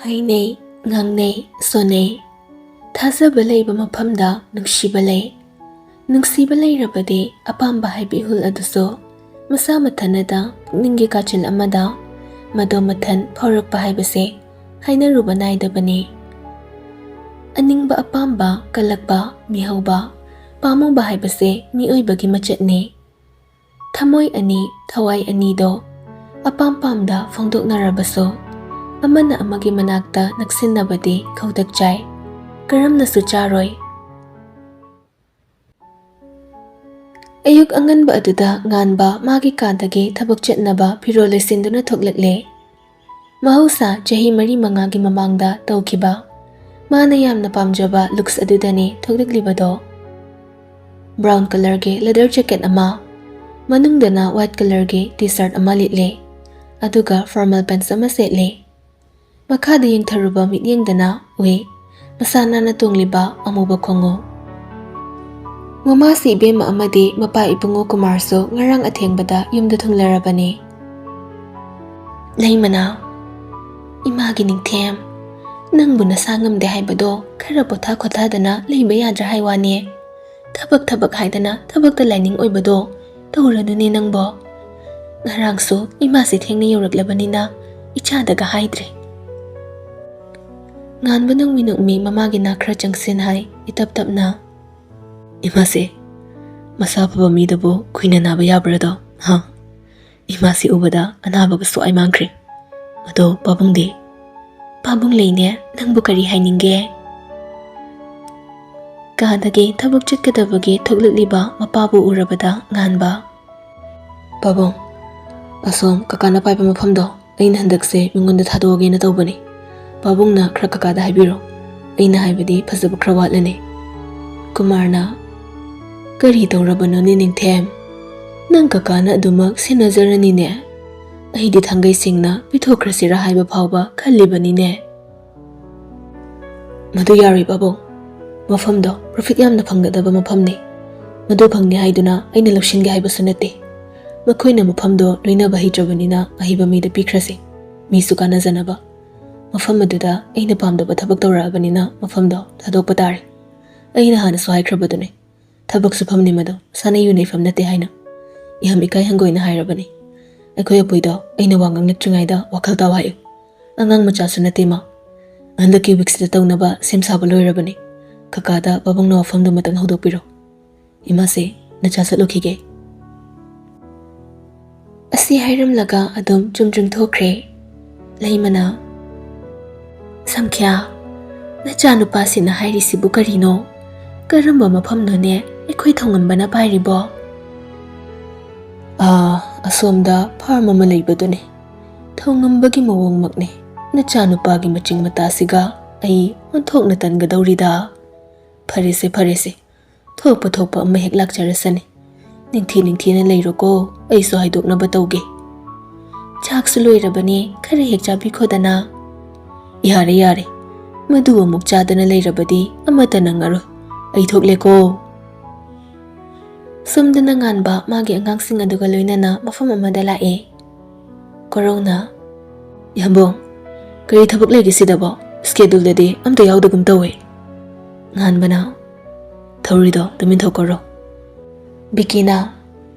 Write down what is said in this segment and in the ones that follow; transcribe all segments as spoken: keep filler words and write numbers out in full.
ꯍꯥꯏꯅꯩ, ꯉꯥꯡꯅꯩ, ꯁꯣꯟꯅꯩ꯫ ꯊꯥꯖꯕ ꯂꯩꯕ ꯃꯐꯝꯗ ꯅꯨꯡꯁꯤꯕ ꯂꯩ꯫ ꯅꯨꯡꯁꯤꯕ ꯂꯩꯔꯕꯗꯤ ꯑꯄꯥꯝꯕ ꯍꯥꯏꯕ ꯏꯍꯨꯜ ꯑꯗꯨꯁꯨ ꯃꯁꯥ ꯃꯊꯟꯇ ꯄꯨꯛꯅꯤꯡꯒꯤ ꯀꯥꯆꯤꯜ ꯑꯃꯗ ꯃꯗꯣ ꯃꯊꯟ ꯐꯥꯎꯔꯛꯄ ꯍꯥꯏꯕꯁꯦ ꯍꯥꯏꯅꯔꯨꯕ ꯅꯥꯏꯗꯕꯅꯤ꯫ ꯑꯅꯤꯡꯕ ꯑꯄꯥꯝꯕ ꯀꯜꯂꯛꯄ, ꯃꯤꯍꯧꯕ, ꯄꯥꯝꯃꯨꯕ ꯍꯥꯏꯕꯁꯦ ꯃꯤꯑꯣꯏꯕꯒꯤ ꯃꯆꯠꯅꯤ꯫ ꯊꯃꯣꯏ ꯑꯅꯤ, ꯊꯋꯥꯏ ꯑꯅꯤꯗꯣ ꯑꯄꯥꯝ ꯄꯥꯝꯗ ꯐꯣꯡꯗꯣꯛꯅꯔꯕꯁꯨ, ꯑꯃꯅ ꯑꯃꯒꯤ ꯃꯅꯥꯛꯇ ꯅꯛꯁꯤꯟꯅꯕꯗꯤ ꯈꯧꯇꯛ ꯆꯥꯏ, ꯀꯔꯝꯅꯁꯨ ꯆꯥꯔꯣꯏ꯫ ꯑꯌꯨꯛ ꯑꯉꯟꯕ ꯑꯗꯨꯗ ꯉꯥꯟꯕ ꯃꯥꯒꯤ ꯀꯥꯗꯒꯤ ꯊꯕꯛ ꯆꯠꯅꯕ ꯐꯤꯔꯣꯜ ꯂꯣꯏꯁꯤꯟꯗꯨꯅ ꯊꯣꯛꯂꯛꯂꯦ꯫ ꯃꯍꯧꯁꯥ ꯆꯍꯤ ꯃꯔꯤ ꯃꯉꯥꯒꯤ ꯃꯃꯥꯡꯗ ꯇꯧꯈꯤꯕ ꯃꯥꯅ ꯌꯥꯝꯅ ꯄꯥꯝꯖꯕ looks ꯑꯗꯨꯗꯅꯤ ꯊꯣꯛꯂꯛꯂꯤꯕꯗꯣ꯫ Brown colourꯒꯤ leather jacket ꯑꯃ, ꯃꯅꯨꯡꯗꯅ white colourꯒꯤ T-shirt ꯑꯃ ꯂꯤꯠꯂꯦ, ꯑꯗꯨꯒ formal pants ꯑꯃ ꯁꯦꯠꯂꯦ꯫ ꯃꯈꯥꯗ ꯌꯦꯡꯊꯔꯨꯕ ꯃꯤꯠꯌꯦꯡꯗꯅ ꯎꯏ ꯃꯁꯥ ꯅꯥꯟꯅ ꯇꯣꯡꯂꯤꯕ ꯑꯃꯨꯕ ꯈꯣꯡꯎꯞ꯫ ꯃꯃꯥꯁꯤ ꯏꯕꯦꯝꯃ ꯑꯃꯗꯤ ꯃꯄꯥ ꯏꯕꯨꯡꯉꯣ ꯀꯨꯃꯥꯔꯁꯨ ꯉꯔꯥꯡ ꯑꯊꯦꯡꯕꯗ ꯌꯨꯝꯗ ꯊꯨꯡꯂꯔꯕꯅꯤ꯫ ꯂꯩꯃꯅꯥ, ꯏꯃꯥꯒꯤ ꯅꯤꯡꯊꯦꯝ, ꯅꯪꯕꯨ ꯅꯁꯥ ꯉꯝꯗꯦ ꯍꯥꯏꯕꯗꯣ ꯈꯔ ꯄꯣꯊꯥ ꯈꯣꯊꯥꯗꯅ ꯂꯩꯕ ꯌꯥꯗ꯭ꯔꯥ ꯍꯥꯏ ꯋꯥꯅꯦ꯫ ꯊꯕꯛ ꯊꯕꯛ ꯍꯥꯏꯗꯅ ꯊꯕꯛꯇ ꯂꯥꯏꯅꯤꯡ ꯑꯣꯏꯕꯗꯣ ꯇꯧꯔꯅꯨꯅꯦ ꯅꯪꯕꯣ꯫ ꯉꯔꯥꯡꯁꯨ ꯏꯃꯥꯁꯦ ꯊꯦꯡꯅ ꯌꯧꯔꯛꯂꯕꯅꯤꯅ ꯏꯆꯥꯗꯒ ꯍꯥꯏꯗ꯭ꯔꯦ꯫ ꯉꯥꯟꯕ ꯅꯣꯡꯃꯤ ꯅꯣꯡꯃꯤ ꯃꯃꯥꯒꯤ ꯅꯥꯛ ꯈꯔ ꯆꯪꯁꯤꯟ ꯍꯥꯏ ꯏꯇꯞ ꯇꯞꯅ꯫ ꯏꯃꯥꯁꯦ ꯃꯁꯥ ꯐꯕ ꯃꯤꯗꯕꯨ ꯀꯨꯏꯅ ꯅꯥꯕ ꯌꯥꯕ꯭ꯔꯥꯗꯣ? ꯍꯥ? ꯏꯃꯥꯁꯤ ꯎꯕꯗ ꯑꯅꯥꯕꯒ ꯁ꯭ꯋꯥꯏ ꯃꯥꯡꯈ꯭ꯔꯦ꯫ ꯑꯗꯣ ꯄꯥꯕꯨꯡꯗꯤ? ꯄꯥꯕꯨꯡ ꯂꯩꯅꯦ, ꯅꯪꯕꯨ ꯀꯔꯤ ꯍꯥꯏꯅꯤꯡꯒꯦ? ꯀꯥꯗꯒꯤ ꯊꯕꯛ ꯆꯠꯀꯗꯕꯒꯤ ꯊꯣꯛꯂꯛꯂꯤꯕ ꯃꯄꯥꯕꯨ ꯎꯔꯕꯗ ꯉꯥꯟꯕ꯫ ꯄꯥꯕꯨꯡ, ꯑꯁꯣꯝ ꯀꯀꯥꯅ ꯄꯥꯏꯕ ꯃꯐꯝꯗꯣ ꯑꯩꯅ ꯍꯟꯗꯛꯁꯦ ꯃꯤꯉꯣꯟꯗ ꯊꯥꯗꯣꯛꯑꯒꯦꯅ ꯇꯧꯕꯅꯤ꯫ ꯄꯥꯕꯨꯡꯅ ꯈꯔ ꯀꯀꯥꯗ ꯍꯥꯏꯕꯤꯔꯣ꯫ ꯑꯩꯅ ꯍꯥꯏꯕꯗꯤ ꯐꯖꯕ ꯈꯔ ꯋꯥꯠꯂꯅꯤ꯫ ꯀꯨꯃꯥꯔꯅ, ꯀꯔꯤ ꯇꯧꯔꯕꯅꯣꯅꯦ ꯅꯤꯡꯊꯦꯝ? ꯅꯪ ꯀꯀꯥꯅ ꯑꯗꯨꯃꯛ ꯁꯦꯟꯅꯖꯔꯅꯤꯅꯦ꯫ ꯑꯩꯗꯤ ꯊꯥꯡꯒꯩ ꯁꯦꯡꯅ ꯄꯤꯊꯣꯛꯈ꯭ꯔꯁꯤꯔꯥ ꯍꯥꯏꯕ ꯐꯥꯎꯕ ꯈꯜꯂꯤꯕꯅꯤꯅꯦ꯫ ꯃꯗꯨ ꯌꯥꯔꯣꯏ ꯄꯥꯕꯨꯡ꯫ ꯃꯐꯝꯗꯣ profit ꯌꯥꯝꯅ ꯐꯪꯒꯗꯕ ꯃꯐꯝꯅꯤ꯫ ꯃꯗꯨ ꯐꯪꯅꯤ ꯍꯥꯏꯗꯨꯅ ꯑꯩꯅ ꯂꯧꯁꯤꯟꯒꯦ ꯍꯥꯏꯕꯁꯨ ꯅꯠꯇꯦ꯫ ꯃꯈꯣꯏꯅ ꯃꯐꯝꯗꯣ ꯂꯣꯏꯅꯕ ꯍꯩꯇ꯭ꯔꯕꯅꯤꯅ ꯑꯍꯩꯕ ꯃꯤꯗ ꯄꯤꯈ꯭ꯔꯁꯤ꯫ ꯃꯤꯁꯨ ꯀꯥꯟꯅꯖꯅꯕ꯫ ꯃꯐꯝ ꯑꯗꯨꯗ ꯑꯩꯅ ꯄꯥꯝꯗꯕ ꯊꯕꯛ ꯇꯧꯔꯛꯑꯕꯅꯤꯅ ꯃꯐꯝꯗꯣ ꯊꯥꯗꯣꯛꯄ ꯇꯥꯔꯦ꯫ ꯑꯩꯅ ꯍꯥꯟꯅꯁꯨ ꯍꯥꯏꯈ꯭ꯔꯕꯗꯨꯅꯤ, ꯊꯕꯛ ꯁꯨꯐꯝꯅꯤ ꯃꯗꯨ, ꯁꯥꯟꯅ ꯌꯨꯅꯩꯐꯝ ꯅꯠꯇꯦ ꯍꯥꯏꯅ꯫ ꯌꯥꯝ ꯏꯀꯥꯏ ꯍꯪꯒꯣꯏꯅ ꯍꯥꯏꯔꯕꯅꯤ꯫ ꯑꯩꯈꯣꯏ ꯑꯄꯨꯏꯗꯣ ꯑꯩꯅ ꯋꯥ ꯉꯥꯡꯂꯛꯇ꯭ꯔꯤꯉꯩꯗ ꯋꯥꯈꯜ ꯇꯥꯎ ꯍꯥꯏꯌꯨ꯫ ꯑꯉꯥꯡ ꯃꯆꯥꯁꯨ ꯅꯠꯇꯦ ꯃꯥ꯫ ꯍꯟꯗꯛꯀꯤ ꯋꯤꯛꯁꯤꯗ ꯇꯧꯅꯕ ꯁꯦꯝ ꯁꯥꯕ ꯂꯣꯏꯔꯕꯅꯤ꯫ ꯀꯀꯥꯗ ꯄꯥꯕꯨꯡꯅ ꯋꯥꯐꯝꯗꯨꯃꯇꯪ ꯍꯧꯗꯣꯛꯄꯤꯔꯣ꯫ ꯏꯃꯥꯁꯦ, ꯅꯆꯥ ꯆꯠꯂꯨꯈꯤꯒꯦ꯫ ꯑꯁꯤ ꯍꯥꯏꯔꯝꯂꯒ ꯑꯗꯨꯝ ꯆꯨꯝꯗ꯭ꯔꯤꯡ ꯊꯣꯛꯈ꯭ꯔꯦ꯫ ꯂꯩꯃꯅ, "ꯁꯪꯈ꯭ꯌꯥ, ꯅꯆꯥꯅꯨꯄꯥꯁꯤꯅ ꯍꯥꯏꯔꯤꯁꯤꯕꯨ ꯀꯔꯤꯅꯣ? ꯀꯔꯝꯕ ꯃꯐꯝꯅꯣꯅꯦ ꯑꯩꯈꯣꯏ ꯊꯧꯉꯝꯕꯅ ꯄꯥꯏꯔꯤꯕꯣ?" "ꯑꯥ, ꯑꯁꯣꯝꯗ ꯐꯥꯔꯝ ꯑꯃ ꯂꯩꯕꯗꯨꯅꯤ꯫ ꯊꯧꯉꯝꯕꯒꯤ ꯃꯑꯣꯡꯃꯛꯅꯤ꯫ ꯅꯆꯥꯅꯨꯄꯥꯒꯤ ꯃꯆꯤꯡ ꯃꯇꯥꯁꯤꯒ ꯑꯩ ꯑꯣꯟꯊꯣꯛꯅ ꯇꯟꯒꯗꯧꯔꯤꯗ꯫ ꯐꯔꯦꯁꯦ, ꯐꯔꯦꯁꯦ, ꯊꯣꯛꯄ ꯊꯣꯛꯄ ꯑꯃ ꯍꯦꯛ ꯂꯥꯛꯆꯔꯁꯅꯤ꯫ ꯅꯤꯡꯊꯤ ꯅꯤꯡꯊꯤꯅ ꯂꯩꯔꯣꯀꯣ, ꯑꯩꯁꯨ ꯍꯥꯏꯗꯣꯛꯅꯕ ꯇꯧꯒꯦ꯫ ꯆꯥꯛꯁꯨ ꯂꯣꯏꯔꯕꯅꯤ, ꯈꯔ ꯍꯦꯛ ꯆꯥꯕꯤꯈꯣꯗꯅ꯫" "ꯌꯥꯔꯦ, ꯌꯥꯔꯦ, ꯃꯗꯨ ꯑꯃꯨꯛ ꯆꯥꯗꯅ ꯂꯩꯔꯕꯗꯤ ꯑꯃꯠꯇ ꯅꯪꯉꯔꯣꯏ꯫ ꯑꯩ ꯊꯣꯛꯂꯦꯀꯣ꯫" ꯁꯣꯝꯗꯅ ꯉꯥꯟꯕ ꯃꯥꯒꯤ ꯑꯉꯥꯡꯁꯤꯡ ꯑꯗꯨꯒ ꯂꯣꯏꯅꯅ ꯃꯐꯝ ꯑꯃꯗ ꯂꯥꯛꯑꯦ꯫ ꯀꯣꯔꯧꯅ, "ꯏꯌꯥꯝꯕꯣꯡ, ꯀꯔꯤ ꯊꯕꯛ ꯂꯩꯒꯦ ꯁꯤꯗꯕꯣ? ꯁ꯭ꯀꯦꯗꯨꯜꯗꯗꯤ ꯑꯝꯇ ꯌꯥꯎꯗꯒꯨꯝ ꯇꯧꯋꯦ꯫" ꯉꯥꯟꯕꯅ, "ꯊꯧꯔꯤꯗꯣ ꯇꯨꯃꯤꯟ ꯊꯣꯛꯈ꯭ꯔꯣ꯫" ꯕꯤꯀꯤꯅ,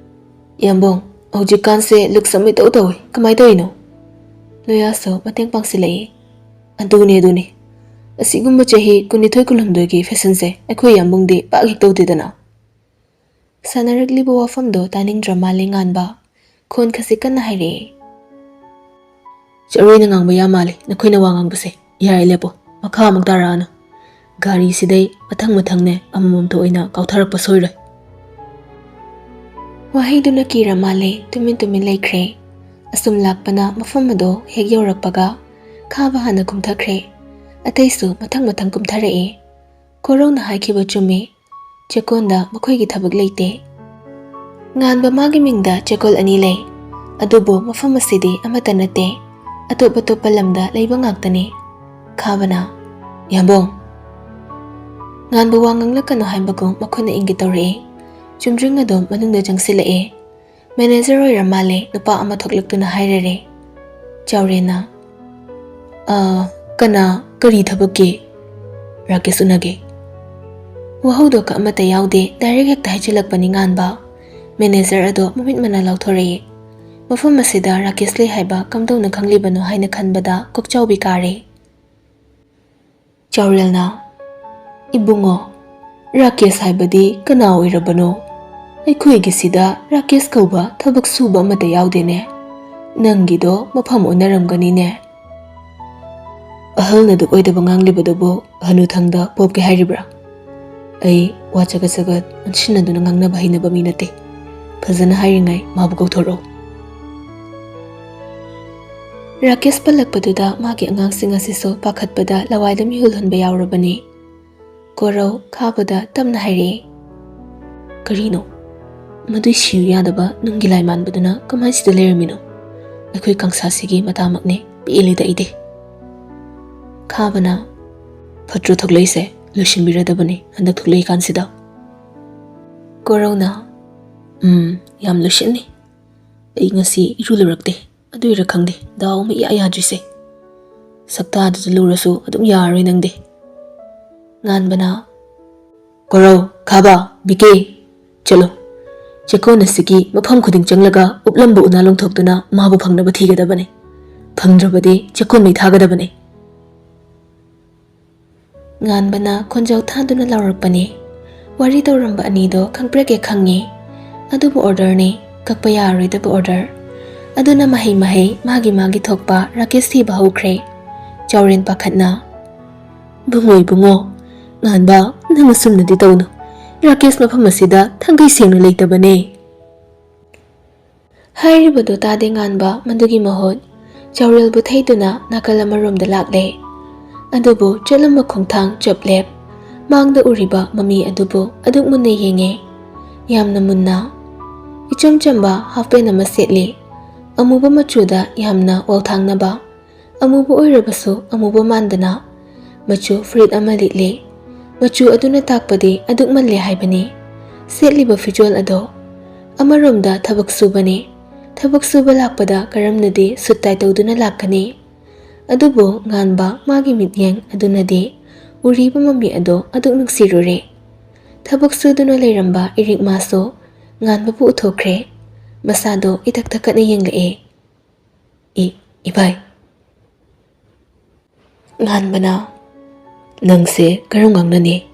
"ꯏꯌꯥꯝꯕꯣꯡ, ꯍꯧꯖꯤꯛꯀꯥꯟꯁꯦ ꯂꯨꯛꯁ ꯑꯃ ꯏꯇꯧ ꯇꯧꯋꯦ, ꯀꯃꯥꯏ ꯇꯧꯔꯤꯅꯣ?" ꯂꯣꯌꯥꯁꯨ ꯃꯇꯦꯡ ꯄꯥꯡꯁꯤꯜꯂꯛꯏ꯫ "ꯑꯗꯨꯅꯦ, ꯑꯗꯨꯅꯦ꯫ ꯑꯁꯤꯒꯨꯝꯕ ꯆꯍꯤ ꯀꯨꯟꯅꯤꯊꯣꯏ ꯀꯨꯟꯍꯨꯝꯗꯣꯏꯒꯤ ꯐꯦꯁꯟꯁꯦ ꯑꯩꯈꯣꯏ ꯏꯌꯥꯝꯕꯨꯡꯗꯤ ꯄꯥꯛ ꯍꯦꯛ ꯇꯧꯗꯦꯗꯅ꯫" ꯁꯥꯟꯅꯔꯛꯂꯤꯕ ꯋꯥꯐꯝꯗꯣ ꯇꯥꯅꯤꯡꯗ꯭ꯔ ꯃꯥꯜꯂꯦ ꯉꯥꯟꯕ꯫ ꯈꯣꯟ ꯈꯖꯤꯛ ꯀꯟꯅ ꯍꯥꯏꯔꯛꯑꯦ꯫ "ꯆꯔꯣꯏꯅ ꯉꯥꯡꯕ ꯌꯥ ꯃꯥꯜꯂꯦ ꯅꯈꯣꯏꯅ ꯋꯥ ꯉꯥꯡꯕꯁꯦ꯫ ꯌꯥꯔꯦ, ꯂꯦꯞꯄꯣ꯫ ꯃꯈꯥ ꯑꯃꯨꯛ ꯇꯥꯔꯛꯑꯅꯨ꯫ ꯒꯥꯔꯤꯁꯤꯗꯩ ꯃꯊꯪ ꯃꯊꯪꯅꯦ ꯑꯃꯃꯝꯇ ꯑꯣꯏꯅ ꯀꯥꯎꯊꯔꯛꯄ ꯁꯣꯏꯔꯣꯏ꯫" ꯋꯥꯍꯩꯗꯨꯅ ꯀꯤꯔ ꯃꯥꯜꯂꯦ ꯇꯨꯃꯤꯟ ꯇꯨꯃꯤꯟ ꯂꯩꯈ꯭ꯔꯦ꯫ ꯑꯁꯨꯝ ꯂꯥꯛꯄꯅ ꯃꯐꯝ ꯑꯗꯣ ꯍꯦꯛ ꯌꯧꯔꯛꯄꯒ ꯈꯥꯕ ꯍꯥꯟꯅ ꯀꯨꯝꯊꯈ꯭ꯔꯦ꯫ ꯑꯇꯩꯁꯨ ꯃꯊꯪ ꯃꯊꯪ ꯀꯨꯝꯊꯔꯛꯑꯦ꯫ ꯀꯣꯔꯧꯅ ꯍꯥꯏꯈꯤꯕ ꯆꯨꯝꯃꯤ꯫ ꯆꯦꯛꯀꯣꯟꯗ ꯃꯈꯣꯏꯒꯤ ꯊꯕꯛ ꯂꯩꯇꯦ꯫ ꯉꯥꯟꯕ ꯃꯥꯒꯤ ꯃꯤꯡꯗ ꯆꯦꯛꯀꯣꯜ ꯑꯅꯤ ꯂꯩ, ꯑꯗꯨꯕꯨ ꯃꯐꯝ ꯑꯁꯤꯗꯤ ꯑꯃꯠꯇ ꯅꯠꯇꯦ, ꯑꯇꯣꯞ ꯑꯇꯣꯞꯄ ꯂꯝꯗ ꯂꯩꯕ ꯉꯥꯛꯇꯅꯤ꯫ ꯈꯥꯕꯅ, "ꯌꯥꯝꯕꯣꯡ!" ꯉꯥꯟꯕ ꯋꯥ ꯉꯥꯡꯂꯛꯀꯅꯨ ꯍꯥꯏꯕꯒꯨꯝ ꯃꯈꯨꯠꯅ ꯏꯪꯒꯦ ꯇꯧꯔꯛꯑꯦ꯫ ꯆꯨꯝꯗ꯭ꯔꯤꯡ ꯑꯗꯨꯝ ꯃꯅꯨꯡꯗ ꯆꯪꯁꯤꯜꯂꯛꯑꯦ꯫ ꯃꯦꯅꯦꯖꯔ ꯑꯣꯏꯔ ꯃꯥꯜꯂꯦ ꯅꯨꯄꯥ ꯑꯃ ꯊꯣꯛꯂꯛꯇꯨꯅ ꯍꯥꯏꯔꯔꯦ꯫ ꯆꯥꯎꯔꯦꯟꯅ, "ꯑꯥ, ꯀꯅꯥ, ꯀꯔꯤ ꯊꯕꯛꯀꯤ?" "ꯔꯥꯀꯦꯁ ꯎꯅꯒꯦ꯫" ꯋꯥꯍꯧꯗꯣꯛꯀ ꯑꯃꯠꯇ ꯌꯥꯎꯗꯦ, ꯗꯥꯏꯔꯦꯛ ꯍꯦꯛꯇ ꯍꯥꯏꯖꯤꯜꯂꯛꯄꯅꯤ ꯉꯥꯟꯕ꯫ ꯃꯦꯅꯦꯖꯔ ꯑꯗꯣ ꯃꯃꯤꯠ ꯃꯅꯥ ꯂꯥꯎꯊꯣꯔꯛꯏ꯫ ꯃꯐꯝ ꯑꯁꯤꯗ ꯔꯥꯀꯦꯁ ꯂꯩ ꯍꯥꯏꯕ ꯀꯝꯗꯧꯅ ꯈꯪꯂꯤꯕꯅꯣ ꯍꯥꯏꯅ ꯈꯟꯕꯗ ꯀꯣꯛꯆꯥꯎꯕꯤ ꯀꯥꯔꯦ꯫ ꯆꯥꯎꯔꯦꯜꯅ, "ꯏꯕꯨꯡꯉꯣ, ꯔꯥꯀꯦꯁ ꯍꯥꯏꯕꯗꯤ ꯀꯅꯥ ꯑꯣꯏꯔꯕꯅꯣ? ꯑꯩꯈꯣꯏꯒꯤꯁꯤꯗ ꯔꯥꯀꯦꯁ ꯀꯧꯕ ꯊꯕꯛ ꯁꯨꯕ ꯑꯃꯠꯇ ꯌꯥꯎꯗꯦꯅꯦ꯫ ꯅꯪꯒꯤꯗꯣ ꯃꯐꯝ ꯑꯣꯟꯅꯔꯝꯒꯅꯤꯅꯦ꯫" "ꯑꯍꯜꯅ ꯑꯗꯨꯛ ꯑꯣꯏꯗꯕ ꯉꯥꯡꯂꯤꯕꯗꯨꯕꯨ ꯍꯅꯨꯊꯪꯗ ꯄꯣꯞꯀꯦ ꯍꯥꯏꯔꯤꯕ꯭ꯔꯥ? ꯑꯩ ꯋꯥ ꯆꯒꯠ ꯆꯒꯠ ꯑꯣꯟꯁꯤꯟꯅꯗꯨꯅ ꯉꯥꯡꯅꯕ ꯍꯩꯅꯕ ꯃꯤ ꯅꯠꯇꯦ꯫ ꯐꯖꯅ ꯍꯥꯏꯔꯤꯉꯩ ꯃꯥꯕꯨ ꯀꯧꯊꯣꯔꯛꯎ꯫" ꯔꯥꯀꯦꯁ ꯄꯜꯂꯛꯄꯗꯨꯗ ꯃꯥꯒꯤ ꯑꯉꯥꯡꯁꯤꯡ ꯑꯁꯤꯁꯨ ꯄꯥꯈꯠꯄꯗ ꯂꯋꯥꯏꯗ ꯃꯤꯍꯨꯜ ꯍꯨꯟꯕ ꯌꯥꯎꯔꯕꯅꯤ꯫ ꯀꯣꯔꯧ ꯈꯥꯕꯗ ꯇꯞꯅ ꯍꯥꯏꯔꯛꯏ, "ꯀꯔꯤꯅꯣ? ꯃꯗꯨꯏ ꯁꯤꯌꯨ ꯌꯥꯗꯕ ꯅꯨꯡꯒꯤ ꯂꯥꯏ ꯃꯥꯟꯕꯗꯨꯅ ꯀꯃꯥꯏ ꯁꯤꯗ ꯂꯩꯔꯝꯃꯤꯅꯣ? ꯑꯩꯈꯣꯏ ꯀꯪꯁꯥꯁꯤꯒꯤ ꯃꯇꯥꯃꯛꯅꯦ, ꯄꯦꯜꯂꯤꯗ ꯑꯩꯗꯤ꯫" ꯈꯥꯕꯅ, "ꯐꯠꯇ꯭ꯔꯣ ꯊꯣꯛꯂꯛꯏꯁꯦ? ꯂꯣꯏꯁꯤꯟꯕꯤꯔꯗꯕꯅꯤ ꯍꯟꯗꯛ ꯊꯣꯛꯂꯛꯏꯀꯥꯟꯁꯤꯗ꯫" ꯀꯣꯔꯧꯅ, "ꯎꯝ, ꯌꯥꯝ ꯂꯣꯏꯁꯤꯟꯅꯤ꯫ ꯑꯩ ꯉꯁꯤ ꯏꯔꯨ ꯂꯨꯔꯛꯇꯦ, ꯑꯗꯨꯏꯔ ꯈꯪꯗꯦ, ꯗꯥꯎ ꯑꯃ ꯏꯌꯥ ꯌꯥꯗ꯭ꯔꯤꯁꯦ꯫ ꯁꯛꯇꯥꯗꯨꯗ ꯂꯨꯔꯁꯨ ꯑꯗꯨꯝ ꯌꯥꯔꯔꯣꯏ ꯅꯪꯗꯤ꯫" ꯉꯥꯟꯕꯅ, "ꯀꯣꯔꯧ, ꯈꯥꯕ, ꯕꯤꯀꯦ, ꯆꯠꯂꯣ꯫ ꯆꯦꯛꯀꯣꯟ ꯑꯁꯤꯒꯤ ꯃꯐꯝ ꯈꯨꯗꯤꯡ ꯆꯪꯂꯒ ꯎꯞꯂꯝꯕ ꯎꯅꯥ ꯂꯣꯡꯊꯣꯛꯇꯨꯅ ꯃꯥꯕꯨ ꯐꯪꯅꯕ ꯊꯤꯒꯗꯕꯅꯤ꯫ ꯐꯪꯗ꯭ꯔꯕꯗꯤ ꯆꯦꯛꯀꯣꯟ ꯃꯩ ꯊꯥꯒꯗꯕꯅꯤ꯫" ꯉꯥꯟꯕꯅ ꯈꯣꯟꯖꯦꯜ ꯊꯥꯗꯨꯅ ꯂꯥꯎꯔꯛꯄꯅꯤ꯫ ꯋꯥꯔꯤ ꯇꯧꯔꯝꯕ ꯑꯅꯤꯗꯣ ꯈꯪꯄ꯭ꯔꯦꯛ ꯍꯦꯛ ꯈꯪꯉꯤ꯫ ꯑꯗꯨꯕꯨ ꯑꯣꯔꯗꯔꯅꯤ, ꯀꯛꯄ ꯌꯥꯔꯔꯣꯏꯗꯕ ꯑꯣꯔꯗꯔ꯫ ꯑꯗꯨꯅ ꯃꯍꯩ ꯃꯍꯩ ꯃꯥꯒꯤ ꯃꯥꯒꯤ ꯊꯣꯛꯄ ꯔꯥꯀꯦꯁ ꯊꯤꯕ ꯍꯧꯈ꯭ꯔꯦ꯫ ꯆꯥꯎꯔꯦꯟ ꯄꯥꯈꯠꯅ, "ꯏꯕꯨꯡꯉꯣ, ꯏꯕꯨꯡꯉꯣ, ꯉꯥꯟꯕ, ꯅꯪ ꯑꯁꯨꯝꯅꯗꯤ ꯇꯧꯅꯨ꯫ ꯔꯥꯀꯦꯁ ꯃꯐꯝ ꯑꯁꯤꯗ ꯊꯥꯡꯒꯩ ꯁꯦꯡꯅ ꯂꯩꯇꯕꯅꯦ꯫" ꯍꯥꯏꯔꯤꯕꯗꯨ ꯇꯥꯗꯦ ꯉꯥꯟꯕ꯫ ꯃꯗꯨꯒꯤ ꯃꯍꯨꯠ ꯆꯥꯎꯔꯦꯜꯕꯨ ꯊꯩꯗꯨꯅ ꯅꯥꯀꯜ ꯑꯃꯔꯣꯝꯗ ꯂꯥꯛꯂꯦ꯫ ꯑꯗꯨꯕꯨ ꯆꯠꯂꯝꯕ ꯈꯣꯡꯊꯥꯡ ꯆꯞ ꯂꯦꯞ꯫ ꯃꯥꯡꯗ ꯎꯔꯤꯕ ꯃꯃꯤ ꯑꯗꯨꯕꯨ ꯑꯗꯨꯛ ꯃꯨꯟꯅ ꯌꯦꯡꯉꯦ꯫ ꯌꯥꯝꯅ ꯃꯨꯟꯅ꯫ ꯏꯆꯝ ꯆꯝꯕ ꯍꯥꯐ ꯄꯦꯟ ꯑꯃ ꯁꯦꯠꯂꯤ꯫ ꯑꯃꯨꯕ ꯃꯆꯨꯗ ꯌꯥꯝꯅ ꯋꯥꯎꯊꯥꯡꯅꯕ꯫ ꯑꯃꯨꯕ ꯑꯣꯏꯔꯕꯁꯨ ꯑꯃꯨꯕ ꯃꯥꯟꯗꯅ ꯃꯆꯨ ꯐꯨꯔꯤꯠ ꯑꯃ ꯂꯤꯠꯂꯤ꯫ ꯃꯆꯨ ꯑꯗꯨꯅ ꯇꯥꯛꯄꯗꯤ ꯑꯗꯨꯛ ꯃꯜꯂꯦ ꯍꯥꯏꯕꯅꯤ꯫ ꯁꯦꯠꯂꯤꯕ ꯐꯤꯖꯣꯜ ꯑꯗꯣ꯫ ꯑꯃꯔꯣꯝꯗ ꯊꯕꯛ ꯁꯨꯕꯅꯤ꯫ ꯊꯕꯛ ꯁꯨꯕ ꯂꯥꯛꯄꯗ ꯀꯔꯝꯅꯗꯤ ꯁꯨꯠ ꯇꯥꯏ ꯇꯧꯗꯨꯅ ꯂꯥꯛꯀꯅꯤ? ꯑꯗꯨꯕꯨ ꯉꯥꯟꯕ ꯃꯥꯒꯤ ꯃꯤꯠꯌꯦꯡ ꯑꯗꯨꯅꯗꯤ ꯎꯔꯤꯕ ꯃꯃꯤ ꯑꯗꯣ ꯑꯗꯨꯛ ꯅꯨꯡꯁꯤꯔꯨꯔꯦ꯫ ꯊꯕꯛ ꯁꯨꯗꯨꯅ ꯂꯩꯔꯝꯕ ꯏꯔꯤꯛ ꯃꯥꯁꯨ ꯉꯥꯟꯕꯕꯨ ꯎꯊꯣꯛꯈ꯭ꯔꯦ꯫ ꯃꯁꯥꯗꯣ ꯏꯊꯛ ꯊꯛꯀꯠꯅ ꯌꯦꯡꯂꯛꯑꯦ꯫ "ꯏ, ꯏꯕꯥꯏ꯫" ꯉꯥꯟꯕꯅ, "ꯅꯪꯁꯦ ꯀꯔꯝ ꯉꯥꯡꯅꯅꯤ?"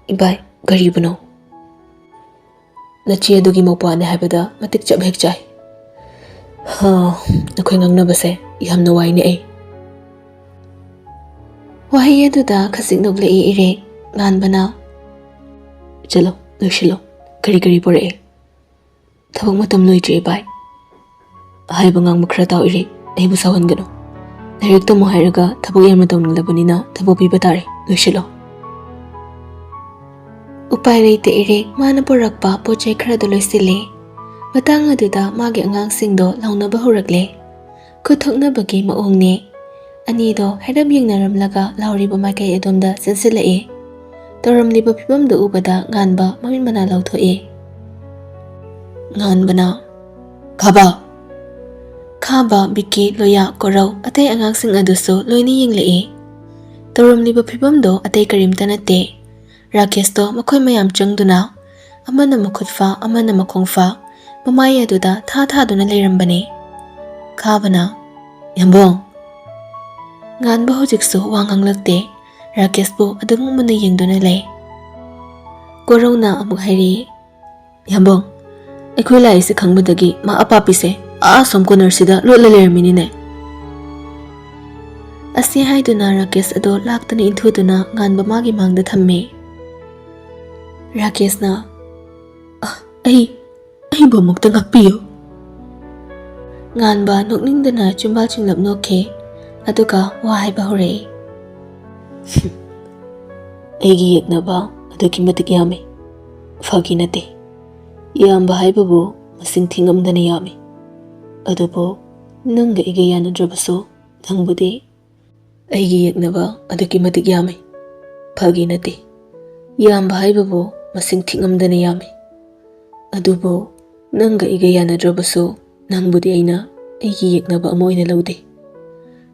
"ꯏꯕꯥꯏ, ꯀꯔꯤꯕꯨꯅꯣ?" "ꯅꯆꯦ ꯑꯗꯨꯒꯤ ꯃꯧꯄ꯭ꯋꯥꯅꯤ ꯍꯥꯏꯕꯗ ꯃꯇꯤꯛ ꯆꯞ ꯍꯦꯛ ꯆꯥꯏ꯫ ꯍꯥ, ꯑꯩꯈꯣꯏ ꯉꯥꯡꯅꯕꯁꯦ ꯌꯥꯝꯅ ꯋꯥꯏꯅꯦ ꯑꯩ꯫" ꯋꯥꯍꯩ ꯑꯗꯨꯗ ꯈꯖꯤꯛ ꯅꯣꯛꯂꯛꯏ ꯏꯔꯦ꯫ ꯉꯥꯟꯕꯅ, "ꯆꯠꯂꯣ, ꯂꯣꯏꯁꯤꯜꯂꯣ꯫ ꯀꯔꯤ ꯀꯔꯤ ꯄꯨꯔꯛꯑꯦ? ꯊꯕꯛ ꯃꯇꯝ ꯂꯣꯏꯗ꯭ꯔꯤ ꯏꯕꯥꯏ꯫" "ꯍꯥꯏꯕ ꯉꯥꯡꯕ ꯈꯔ ꯇꯥꯎ ꯏꯔꯦ, ꯑꯩꯕꯨ ꯁꯥꯎꯍꯟꯒꯅꯨ꯫ ꯂꯥꯏꯔꯤꯛ ꯇꯝꯃꯨ ꯍꯥꯏꯔꯒ ꯊꯕꯛ ꯌꯥꯝꯅ ꯇꯧꯅꯤꯡꯂꯕꯅꯤꯅ ꯊꯕꯛ ꯄꯤꯕ ꯇꯥꯔꯦ, ꯂꯣꯏꯁꯤꯜꯂꯣ꯫" ꯎꯄꯥꯏ ꯂꯩꯇꯦ ꯏꯔꯦ, ꯃꯥꯅ ꯄꯨꯔꯛꯄ ꯄꯣꯠ ꯆꯩ ꯈꯔꯗꯣ ꯂꯣꯏꯁꯤꯜꯂꯦ꯫ ꯃꯇꯥꯡ ꯑꯗꯨꯗ ꯃꯥꯒꯤ ꯑꯉꯥꯡꯁꯤꯡꯗꯣ ꯂꯥꯎꯅꯕ ꯍꯧꯔꯛꯂꯦ꯫ ꯈꯨꯠ ꯊꯣꯛꯅꯕꯒꯤ ꯃꯑꯣꯡꯅꯦ꯫ ꯑꯅꯤꯗꯣ ꯍꯥꯏꯔꯞ ꯌꯦꯡꯅꯔꯝꯂꯒ ꯂꯥꯎꯔꯤꯕ ꯃꯥꯏꯀꯩ ꯑꯗꯣꯝꯗ ꯆꯦꯟꯁꯤꯜꯂꯛꯑꯦ꯫ ꯇꯧꯔꯝꯂꯤꯕ ꯐꯤꯕꯝꯗꯨ ꯎꯕꯗ ꯉꯥꯟꯕ ꯃꯃꯤꯠ ꯃꯅꯥ ꯂꯥꯎꯊꯣꯛꯑꯦ꯫ ꯉꯥꯟꯕꯅ, "ꯈꯥꯕ!" ꯈꯥꯕ, ꯕꯤꯀꯤ, ꯂꯣꯌꯥ, ꯀꯣꯔꯧ, ꯑꯇꯩ ꯑꯉꯥꯡꯁꯤꯡ ꯑꯗꯨꯁꯨ ꯂꯣꯏꯅ ꯌꯦꯡꯂꯛꯑꯦ꯫ ꯇꯧꯔꯝꯂꯤꯕ ꯐꯤꯕꯝꯗꯣ ꯑꯇꯩ ꯀꯔꯤꯝꯇ ꯅꯠꯇꯦ꯫ ꯔꯥꯀꯦꯁꯇꯣ ꯃꯈꯣꯏ ꯃꯌꯥꯝ ꯆꯪꯗꯨꯅ, ꯑꯃꯅ ꯃꯈꯨꯠ ꯐꯥ, ꯑꯃꯅ ꯃꯈꯣꯡ ꯐꯥ, ꯃꯃꯥꯏ ꯑꯗꯨꯗ ꯊꯥ ꯊꯥꯗꯨꯅ ꯂꯩꯔꯝꯕꯅꯦ꯫ ꯈꯥꯕꯅ, "ꯌꯥꯝꯕꯣꯡ!" ꯉꯥꯟꯕ ꯍꯧꯖꯤꯛꯁꯨ ꯋꯥ ꯉꯥꯡꯂꯛꯇꯦ꯫ ꯔꯥꯀꯦꯁꯄꯨ ꯑꯗꯨꯝ ꯃꯨꯟꯅ ꯌꯦꯡꯗꯨꯅ ꯂꯩ꯫ ꯀꯣꯔꯧꯅ ꯑꯃꯨꯛ ꯍꯥꯏꯔꯛꯏ, "ꯌꯥꯝꯕꯣꯡ, ꯑꯩꯈꯣꯏ ꯂꯥꯛꯏꯁꯦ ꯈꯪꯕꯗꯒꯤ ꯃꯥ ꯑꯄꯥꯄꯤꯁꯦ ꯑꯥ ꯑꯁꯣꯝ ꯀꯣꯅꯔꯁꯤꯗ ꯂꯣꯠꯂ ꯂꯩꯔꯝꯃꯤꯅꯤꯅꯦ꯫" ꯑꯁꯤ ꯍꯥꯏꯗꯨꯅ ꯔꯥꯀꯦꯁ ꯑꯗꯣ ꯂꯥꯛꯇꯅ ꯏꯟꯊꯨꯗꯨꯅ ꯉꯥꯟꯕ ꯃꯥꯒꯤ ꯃꯥꯡꯗ ꯊꯝꯃꯦ꯫ ꯔꯥꯀꯦꯁꯅ, "ꯑ, ꯑꯩ, ꯑꯩꯕꯨ ꯑꯃꯨꯛꯇ ꯉꯥꯛꯄꯤꯌꯨ꯫" ꯉꯥꯟꯕ ꯅꯣꯛꯅꯤꯡꯗꯅ ꯆꯤꯝꯕꯥꯜ ꯆꯤꯡꯂꯞ ꯅꯣꯛꯈꯤ꯫ ꯑꯗꯨꯒ ꯋꯥ ꯍꯥꯏꯕ ꯍꯧꯔꯛꯏ꯫ "ꯑꯩꯒꯤ ꯌꯦꯛꯅꯕ ꯑꯗꯨꯛꯀꯤ ꯃꯇꯤꯛ ꯌꯥꯝꯃꯤ꯫ ꯐꯥꯒꯤ ꯅꯠꯇꯦ꯫ ꯏꯌꯥꯝꯕ ꯍꯥꯏꯕꯕꯨ ꯃꯁꯤꯡ ꯊꯤꯉꯝꯗꯅ ꯌꯥꯝꯃꯤ꯫ ꯑꯗꯨꯕꯨ ꯅꯪꯒ ꯑꯩꯒ ꯌꯥꯅꯗ꯭ꯔꯕꯁꯨ ꯅꯪꯕꯨꯗꯤ ꯑꯩꯒꯤ ꯌꯦꯛꯅꯕ ꯑꯗꯨꯛꯀꯤ ꯃꯇꯤꯛ ꯌꯥꯝꯃꯤ꯫ ꯐꯥꯒꯤ ꯅꯠꯇꯦ꯫ ꯏꯌꯥꯝꯕ ꯍꯥꯏꯕꯕꯨ ꯃꯁꯤꯡ ꯊꯤꯉꯝꯗꯅ ꯌꯥꯝꯃꯤ꯫ ꯑꯗꯨꯕꯨ ꯅꯪꯒ ꯑꯩꯒ ꯌꯥꯅꯗ꯭ꯔꯕꯁꯨ ꯅꯪꯕꯨꯗꯤ ꯑꯩꯅ ꯑꯩꯒꯤ ꯌꯦꯛꯅꯕ ꯑꯃ ꯑꯣꯏꯅ ꯂꯧꯗꯦ꯫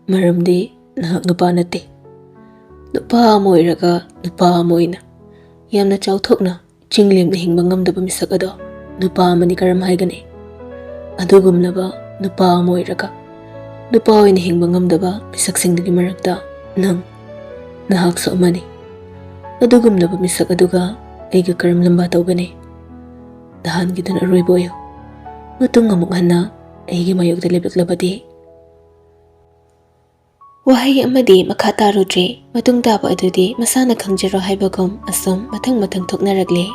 ꯃꯔꯝꯗꯤ ꯅꯍꯥꯛ ꯅꯨꯄꯥ ꯅꯠꯇꯦ꯫ ꯅꯨꯄꯥ ꯑꯃ ꯑꯣꯏꯔꯒ ꯅꯨꯄꯥ ꯑꯃ ꯑꯣꯏꯅ ꯌꯥꯝꯅ ꯆꯥꯎꯊꯣꯛꯅ ꯆꯤꯡ ꯂꯦꯝꯅ ꯍꯤꯡꯕ ꯉꯝꯗꯕ ꯃꯤꯁꯛ ꯑꯗꯣ ꯅꯨꯄꯥ ꯑꯃꯅꯤ ꯀꯔꯝ ꯍꯥꯏꯒꯅꯤ? ꯑꯗꯨꯒꯨꯝꯂꯕ ꯅꯨꯄꯥ ꯑꯃ ꯑꯣꯏꯔꯒ ꯅꯨꯄꯥ ꯑꯣꯏꯅ ꯍꯤꯡꯕ ꯉꯝꯗꯕ ꯃꯤꯁꯛꯁꯤꯡꯗꯨꯒꯤ ꯃꯔꯛꯇ ꯅꯪ, ꯅꯍꯥꯛꯁꯨ ꯑꯃꯅꯤ꯫ ꯑꯗꯨꯒꯨꯝꯂꯕ ꯃꯤꯁꯛ ꯑꯗꯨꯒ ꯑꯩꯒ ꯀꯔꯝ ꯂꯝꯕꯥ ꯇꯧꯒꯅꯤ? ꯅꯍꯥꯟꯒꯤꯗꯨꯅ ꯑꯔꯣꯏꯕ ꯑꯣꯏꯌꯨ꯫ ꯃꯇꯨꯡ ꯑꯃꯨꯛ ꯍꯟꯅ ꯑꯩꯒꯤ ꯃꯥꯌꯣꯛꯇ ꯂꯦꯞꯂꯛꯂꯕꯗꯤ꯫ ꯋꯥꯍꯩ ꯑꯃꯗꯤ ꯃꯈꯥ ꯇꯥꯔꯨꯗ꯭ꯔꯦ꯫ ꯃꯇꯨꯡ ꯇꯥꯕ ꯑꯗꯨꯗꯤ ꯃꯁꯥꯅ ꯈꯪꯖꯔꯣ ꯍꯥꯏꯕꯒꯨꯝ ꯑꯁꯨꯝ ꯃꯊꯪ ꯃꯊꯪ ꯊꯣꯛꯅꯔꯛꯂꯦ꯫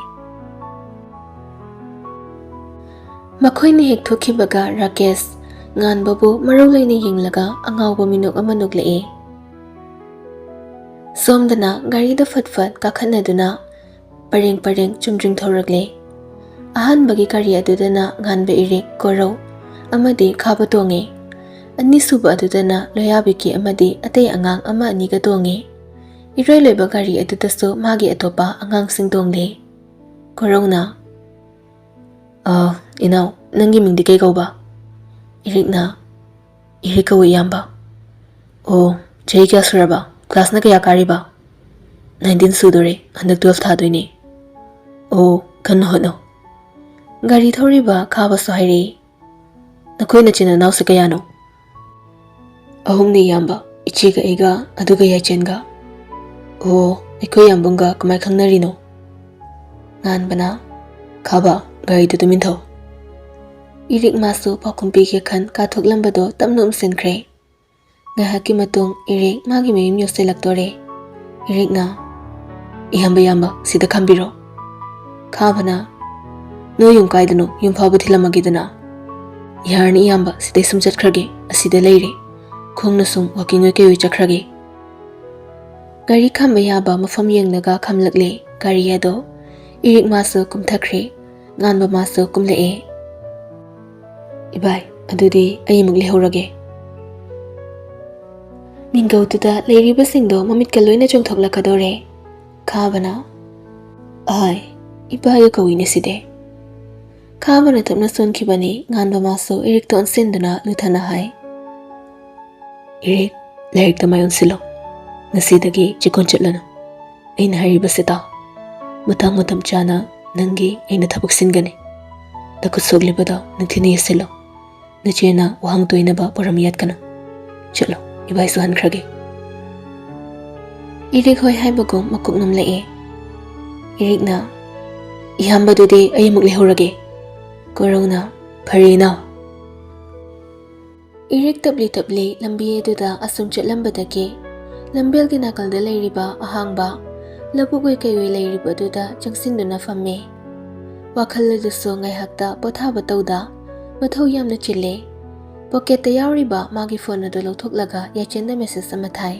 ꯃꯈꯣꯏꯅ ꯍꯦꯛ ꯊꯣꯛꯈꯤꯕꯒ ꯔꯥꯀꯦꯁ ꯉꯥꯟꯕꯕꯨ ꯃꯔꯧ ꯂꯩꯅ ꯌꯦꯡꯂꯒ ꯑꯉꯥꯎꯕ ꯃꯤꯅꯣꯛ ꯑꯃ ꯅꯣꯛꯂꯛꯏ꯫ ꯁꯣꯝꯗꯅ ꯒꯥꯔꯤꯗ ꯐꯠ ꯐꯠ ꯀꯥꯈꯠꯅꯗꯨꯅ ꯄꯔꯦꯡ ꯄꯔꯦꯡ ꯆꯨꯝꯗ꯭ꯔꯤꯡ ꯊꯧꯔꯛꯂꯦ꯫ ꯑꯍꯥꯟꯕꯒꯤ ꯒꯥꯔꯤ ꯑꯗꯨꯗꯅ ꯉꯥꯟꯕ ꯏꯔꯤꯛ, ꯀꯣꯔꯧ ꯑꯃꯗꯤ ꯈꯥꯕ ꯇꯣꯡꯉꯦ꯫ ꯑꯅꯤꯁꯨꯕ ꯑꯗꯨꯗꯅ ꯂꯣꯌꯥꯕꯤꯀꯤ ꯑꯃꯗꯤ ꯑꯇꯩ ꯑꯉꯥꯡ ꯑꯃ ꯑꯅꯤꯒ ꯇꯣꯡꯉꯦ꯫ ꯏꯔꯣꯏ ꯂꯣꯏꯕ ꯒꯥꯔꯤ ꯑꯗꯨꯗꯁꯨ ꯃꯥꯒꯤ ꯑꯇꯣꯞꯄ ꯑꯉꯥꯡꯁꯤꯡ ꯇꯣꯡꯂꯦ꯫ ꯀꯣꯔꯧꯅ, "ꯑ, ꯏꯅꯥꯎ, ꯅꯪꯒꯤ ꯃꯤꯡꯗꯤ ꯀꯩ ꯀꯧꯕ?" ꯏꯔꯤꯛꯅ, "ꯏꯔꯤꯛ ꯀꯧꯏ, ꯏꯌꯥꯝꯕ꯫" "ꯑꯣ, ꯆꯍꯤ ꯀꯌꯥ ꯁꯨꯔꯕ? ꯀ꯭ꯂꯥꯁꯅ ꯀꯌꯥ ꯀꯥꯔꯤꯕ?" "ꯅꯥꯏꯟꯇꯤꯟ ꯁꯨꯗꯣꯔꯦ, ꯍꯟꯗꯛ ꯇꯨꯋꯦꯜꯐ ꯊꯥꯗꯣꯏꯅꯦ꯫" "ꯑꯣ, ꯀꯟꯅ ꯍꯣꯠꯅꯧ꯫" ꯒꯥꯔꯤ ꯊꯧꯔꯤꯕ ꯈꯥꯕꯁꯨ ꯍꯥꯏꯔꯛꯏ, "ꯅꯈꯣꯏ ꯅꯆꯤꯟ ꯅꯅꯥꯎꯁꯦ ꯀꯌꯥꯅꯣ?" "ꯑꯍꯨꯝꯅꯤ ꯏꯌꯥꯝꯕ, ꯏꯆꯦꯒ ꯑꯩꯒ ꯑꯗꯨꯒ ꯌꯥꯏꯆꯦꯟꯒ꯫" "ꯑꯣ, ꯑꯩꯈꯣꯏ ꯌꯥꯝꯕꯨꯡꯒ ꯀꯃꯥꯏ ꯈꯪꯅꯔꯤꯅꯣ?" ꯉꯥꯟꯕꯅ, "ꯈꯥꯕ, ꯒꯥꯔꯤꯗꯨ ꯇꯨꯃꯤꯟ ꯊꯧ꯫" ꯏꯔꯤꯛ ꯃꯥꯁꯨ ꯄꯥꯎꯈꯨꯝ ꯄꯤꯒꯦ ꯈꯟ ꯀꯥꯊꯣꯛꯂꯝꯕꯗꯣ ꯇꯞꯅ ꯎꯝꯁꯤꯟꯈ꯭ꯔꯦ꯫ ꯉꯥꯏꯍꯥꯛꯀꯤ ꯃꯇꯨꯡ ꯏꯔꯤꯛ ꯃꯥꯒꯤ ꯃꯌꯨꯝ ꯌꯧꯁꯤꯜꯂꯛꯇꯣꯔꯦ꯫ ꯏꯔꯤꯛꯅ, "ꯏꯍꯝꯕ ꯏꯌꯥꯝꯕ, ꯁꯤꯗ ꯈꯥꯝꯕꯤꯔꯣ꯫" ꯈꯥꯕꯅ, "ꯅꯣꯏ ꯌꯨꯝ ꯀꯥꯏꯗꯅꯣ? ꯌꯨꯝ ꯐꯥꯎꯕ ꯊꯤꯜꯂꯝꯃꯒꯦꯗꯅ꯫" "ꯌꯥꯔꯅꯤ ꯏꯌꯥꯝꯕ, ꯁꯤꯗꯩ ꯁꯨꯝ ꯆꯠꯈ꯭ꯔꯒꯦ, ꯑꯁꯤꯗ ꯂꯩꯔꯦ꯫" ꯈꯣꯡꯅ ꯁꯨꯝ ꯋꯥꯀꯤꯡ ꯑꯣꯏ ꯀꯩ ꯑꯣꯏ ꯆꯠꯈ꯭ꯔꯒꯦ꯫ ꯒꯥꯔꯤ ꯈꯥꯝꯕ ꯌꯥꯕ ꯃꯐꯝ ꯌꯦꯡꯂꯒ ꯈꯥꯝꯂꯛꯂꯦ ꯒꯥꯔꯤ ꯑꯗꯣ꯫ ꯏꯔꯤꯛ ꯃꯥꯁꯨ ꯀꯨꯝꯊꯈ꯭ꯔꯦ, ꯉꯥꯟꯕ ꯃꯥꯁꯨ ꯀꯨꯝꯂꯛꯑꯦ꯫ "ꯏꯕꯥꯏ, ꯑꯗꯨꯗꯤ ꯑꯩ ꯑꯃꯨꯛ ꯂꯩꯍꯧꯔꯒꯦ꯫" ꯅꯤꯡꯒꯧꯗꯨꯗ ꯂꯩꯔꯤꯕꯁꯤꯡꯗꯣ ꯃꯃꯤꯠꯀ ꯂꯣꯏꯅ ꯆꯣꯡꯊꯣꯛꯂꯛꯀꯗꯧꯔꯦ꯫ ꯈꯥꯕꯅ, "ꯑꯍꯥꯏ, ꯏꯕꯥꯏꯒ ꯀꯧꯏꯅꯦ ꯁꯤꯗꯤ꯫" ꯈꯥꯕꯅ ꯇꯞꯅ ꯆꯣꯟꯈꯤꯕꯅꯤ꯫ ꯉꯥꯟꯕ ꯃꯥꯁꯨ ꯏꯔꯤꯛꯇ ꯑꯣꯟꯁꯤꯟꯗꯨꯅ ꯂꯨꯊꯅ ꯍꯥꯏ, "ꯏꯔꯤꯛ, ꯂꯥꯏꯔꯤꯛꯇ ꯃꯥꯏ ꯑꯣꯟꯁꯤꯜꯂꯣ꯫ ꯉꯁꯤꯗꯒꯤ ꯆꯤꯛꯀꯣꯟ ꯆꯠꯂꯅꯨ꯫ ꯑꯩꯅ ꯍꯥꯏꯔꯤꯕꯁꯤ ꯇꯥꯎ꯫ ꯃꯇꯥꯡ ꯃꯇꯝ ꯆꯥꯅ ꯅꯪꯒꯤ ꯑꯩꯅ ꯊꯕꯛ ꯁꯤꯟꯒꯅꯤ꯫ ꯅꯈꯨꯠ ꯁꯣꯛꯂꯤꯕꯗꯣ ꯅꯤꯡꯊꯤꯅ ꯌꯦꯡꯁꯤꯜꯂꯣ꯫ ꯅꯆꯦꯅ ꯋꯥꯍꯪ ꯇꯣꯏꯅꯕ ꯄꯣꯔꯝ ꯌꯥꯠꯀꯅꯨ꯫ ꯆꯠꯂꯣ, ꯏꯕꯥꯏꯁꯨ ꯍꯟꯈ꯭ꯔꯒꯦ꯫" ꯏꯔꯤꯛ ꯍꯣꯏ ꯍꯥꯏꯕꯒꯨꯝ ꯃꯀꯣꯛ ꯅꯣꯝꯂꯛꯑꯦ꯫ ꯏꯔꯤꯛꯅ, "ꯏꯌꯥꯝꯕꯗꯨꯗꯤ ꯑꯩ ꯑꯃꯨꯛ ꯂꯩꯍꯧꯔꯒꯦ꯫" ꯀꯣꯔꯧꯅ, "ꯐꯔꯦꯅ꯫" ꯏꯔꯤꯛ ꯇꯞꯂꯤ ꯇꯞꯂꯤ ꯂꯝꯕꯤ ꯑꯗꯨꯗ ꯑꯁꯨꯝ ꯆꯠꯂꯝꯕꯗꯒꯤ ꯂꯝꯕꯦꯜꯒꯤ ꯅꯥꯀꯜꯗ ꯂꯩꯔꯤꯕ ꯑꯍꯥꯡꯕ ꯂꯧꯕꯨꯛ ꯑꯣꯏ ꯀꯩ ꯑꯣꯏ ꯂꯩꯔꯤꯕꯗꯨꯗ ꯆꯪꯁꯤꯟꯗꯨꯅ ꯐꯝꯃꯤ꯫ ꯋꯥꯈꯜ ꯑꯗꯨꯁꯨ ꯉꯥꯏꯍꯥꯛꯇ ꯄꯣꯊꯥꯕ ꯇꯧꯗ ꯃꯊꯧ ꯌꯥꯝꯅ ꯆꯤꯜꯂꯦ꯫ ꯄꯣꯀꯦꯠꯇ ꯌꯥꯎꯔꯤꯕ ꯃꯥꯒꯤ ꯐꯣꯟ ꯑꯗꯨ ꯂꯧꯊꯣꯛꯂꯒ ꯌꯥꯏꯆꯦꯟꯗ ꯃꯦꯁꯦꯖ ꯑꯃ ꯊꯥꯏ꯫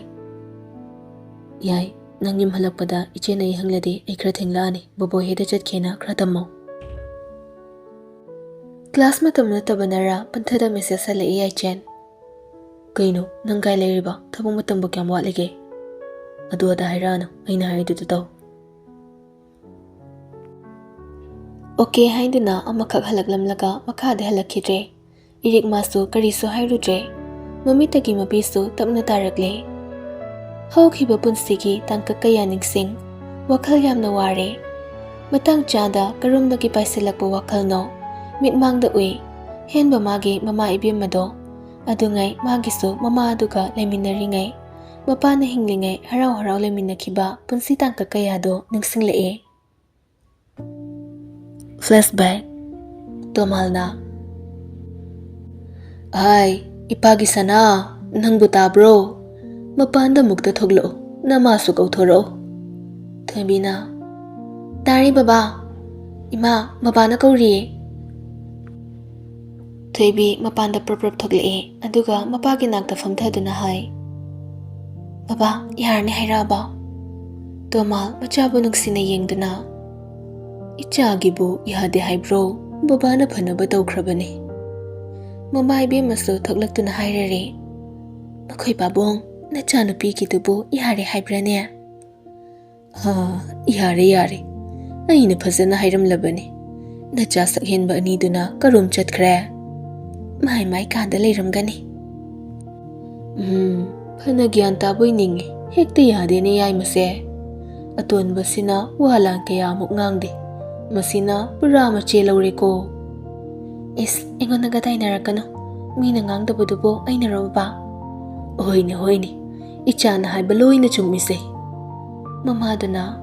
"ꯌꯥꯏ, ꯅꯪ ꯌꯨꯝ ꯍꯜꯂꯛꯄꯗ ꯏꯆꯦꯅ ꯑꯩ ꯍꯪꯂꯗꯤ ꯑꯩ ꯈꯔ ꯊꯦꯡꯂꯛꯑꯅꯤ꯫ ꯕꯣꯕꯣꯏ ꯍꯣꯏꯗ ꯆꯠꯈꯤꯅ ꯈꯔ ꯇꯝꯃꯣ꯫" ꯀ꯭ꯂꯥꯁ ꯃꯇꯝ ꯅꯠꯇꯕꯅꯔ ꯄꯟꯊꯗ ꯃꯦꯁꯦꯖ ꯍꯜꯂꯛꯏ ꯌꯥꯏꯆꯦꯟ꯫ "ꯀꯩꯅꯣ, ꯅꯪ ꯀꯥꯏ ꯂꯩꯔꯤꯕ? ꯊꯕꯛ ꯃꯇꯝꯕꯨ ꯀꯌꯥꯝ ꯋꯥꯠꯂꯤꯒꯦ?" "ꯑꯗꯨ ꯑꯗꯥ ꯍꯥꯏꯔꯛꯑꯅꯨ, ꯑꯩꯅ ꯍꯥꯏꯔꯤꯗꯨꯗ ꯇꯧ꯫" ꯑꯣꯀꯦ ꯍꯥꯏꯗꯨꯅ ꯑꯃꯈꯛ ꯍꯜꯂꯛꯂꯝꯂꯒ ꯃꯈꯥꯗ ꯍꯜꯂꯛꯈꯤꯗ꯭ꯔꯦ꯫ ꯏꯔꯤꯛ ꯃꯥꯁꯨ ꯀꯔꯤꯁꯨ ꯍꯥꯏꯔꯨꯗ꯭ꯔꯦ꯫ ꯃꯃꯤꯠꯇꯒꯤ ꯃꯄꯤꯁꯨ ꯇꯞꯅ ꯇꯥꯔꯛꯂꯦ꯫ ꯍꯧꯈꯤꯕ ꯄꯨꯟꯁꯤꯒꯤ ꯇꯥꯡꯀꯛ ꯀꯌꯥ ꯅꯤꯡꯁꯤꯡ, ꯋꯥꯈꯜ ꯌꯥꯝꯅ ꯋꯥꯔꯦ꯫ ꯃꯇꯥꯡ ꯆꯥꯗ ꯀꯔꯣꯝꯗꯒꯤ ꯄꯥꯏꯁꯤꯜꯂꯛꯄ ꯋꯥꯈꯜꯅꯣ ꯃꯤꯠꯃꯥꯡꯗ ꯎꯏ꯫ ꯍꯦꯟꯕ ꯃꯥꯒꯤ ꯃꯃꯥ ꯏꯕꯦꯝꯃꯗꯣ꯫ ꯑꯗꯨꯉꯩ ꯃꯥꯒꯤꯁꯨ ꯃꯃꯥ ꯑꯗꯨꯒ ꯂꯩꯃꯤꯟꯅꯔꯤꯉꯩ, ꯃꯄꯥꯅ ꯍꯤꯡꯂꯤꯉꯩ ꯍꯔꯥꯎ ꯍꯔꯥꯎ ꯂꯩꯃꯤꯟꯅꯈꯤꯕ ꯄꯨꯟꯁꯤ ꯇꯥꯡꯀꯛ ꯀꯌꯥꯗꯣ ꯅꯤꯡꯁꯤꯡꯂꯛꯑꯦ꯫ ꯐ꯭ꯂꯦꯁꯕꯦꯛ꯫ ꯇꯣꯃꯥꯜꯅ, "ꯍꯥꯏ, ꯏꯄꯥꯒꯤ ꯁꯅꯥ, ꯅꯪꯕꯨ ꯇꯥꯕ꯭ꯔꯣ? ꯃꯄꯥꯟꯗ ꯑꯃꯨꯛꯇ ꯊꯣꯛꯂꯛꯑꯣ, ꯅꯃꯥꯁꯨ ꯀꯧꯊꯣꯔꯛꯑꯣ꯫" ꯊꯣꯏꯕꯤꯅ, "ꯇꯥꯔꯦ ꯕꯕꯥ꯫ ꯏꯃꯥ, ꯕꯕꯥꯅ ꯀꯧꯔꯤꯌꯦ꯫" ꯊꯣꯏꯕꯤ ꯃꯄꯥꯟꯗ ꯄ꯭ꯔꯞ ꯄ꯭ꯔꯞ ꯊꯣꯛꯂꯛꯑꯦ, ꯑꯗꯨꯒ ꯃꯄꯥꯒꯤ ꯅꯥꯛꯇ ꯐꯝꯊꯗꯨꯅ ꯍꯥꯏ, "ꯕꯕꯥ, ꯌꯥꯔꯅꯤ ꯍꯥꯏꯔꯛꯑꯕꯣ?" ꯇꯣꯃꯥꯜ ꯃꯆꯥꯕꯨ ꯅꯨꯡꯁꯤꯅ ꯌꯦꯡꯗꯨꯅ, "ꯏꯆꯥꯒꯤꯕꯨ ꯌꯥꯗꯦ ꯍꯥꯏꯕ꯭ꯔꯣ? ꯕꯕꯥꯅ ꯐꯅꯕ ꯇꯧꯈ꯭ꯔꯕꯅꯤ꯫" ꯃꯃꯥ ꯏꯕꯦꯝꯃꯁꯨ ꯊꯣꯛꯂꯛꯇꯨꯅ ꯍꯥꯏꯔꯔꯦ, "ꯃꯈꯣꯏ ꯄꯥꯕꯨꯡ, ꯅꯆꯥꯅꯨꯄꯤꯒꯤꯗꯨꯕꯨ ꯌꯥꯔꯦ ꯍꯥꯏꯕ꯭ꯔꯥꯅꯦ?" "ꯑꯥ, ꯌꯥꯔꯦ, ꯌꯥꯔꯦ꯫ ꯑꯩꯅ ꯐꯖꯅ ꯍꯥꯏꯔꯝꯂꯕꯅꯤ꯫ ꯅꯆꯥ ꯁꯛꯍꯦꯟꯕ ꯑꯅꯤꯗꯨꯅ ꯀꯔꯣꯝ ꯆꯠꯈ꯭ꯔꯦ? ꯃꯥꯏ ꯃꯥꯏ ꯀꯥꯗ ꯂꯩꯔꯝꯒꯅꯤ꯫" ꯎꯝ, ꯐꯅ ꯒ꯭ꯌꯥꯟ ꯇꯥꯕꯣꯏ ꯅꯤꯡꯉꯤ, ꯍꯦꯛꯇ ꯌꯥꯗꯦꯅꯦ ꯌꯥꯏꯃꯁꯦ꯫ ꯑꯇꯣꯟꯕꯁꯤꯅ ꯋꯥ ꯂꯥꯟ ꯀꯌꯥꯃꯨꯛ ꯉꯥꯡꯗꯦ꯫ ꯃꯁꯤꯅ ꯄꯨꯔꯥ ꯃꯆꯦ ꯂꯧꯔꯦꯀꯣ꯫ ꯏꯁ, ꯑꯩꯉꯣꯟꯗꯒ ꯇꯥꯏꯅꯔꯛꯀꯅꯨ꯫ ꯃꯤꯅ ꯉꯥꯡꯗꯕꯗꯨꯕꯨ ꯑꯩꯅꯔꯣ ꯕꯕꯥ? ꯍꯣꯏꯅꯦ, ꯍꯣꯏꯅꯦ, ꯏꯆꯥꯅ ꯍꯥꯏꯕ ꯂꯣꯏꯅ ꯆꯨꯝꯃꯤꯁꯦ꯫ ꯃꯃꯥꯗꯨꯅ,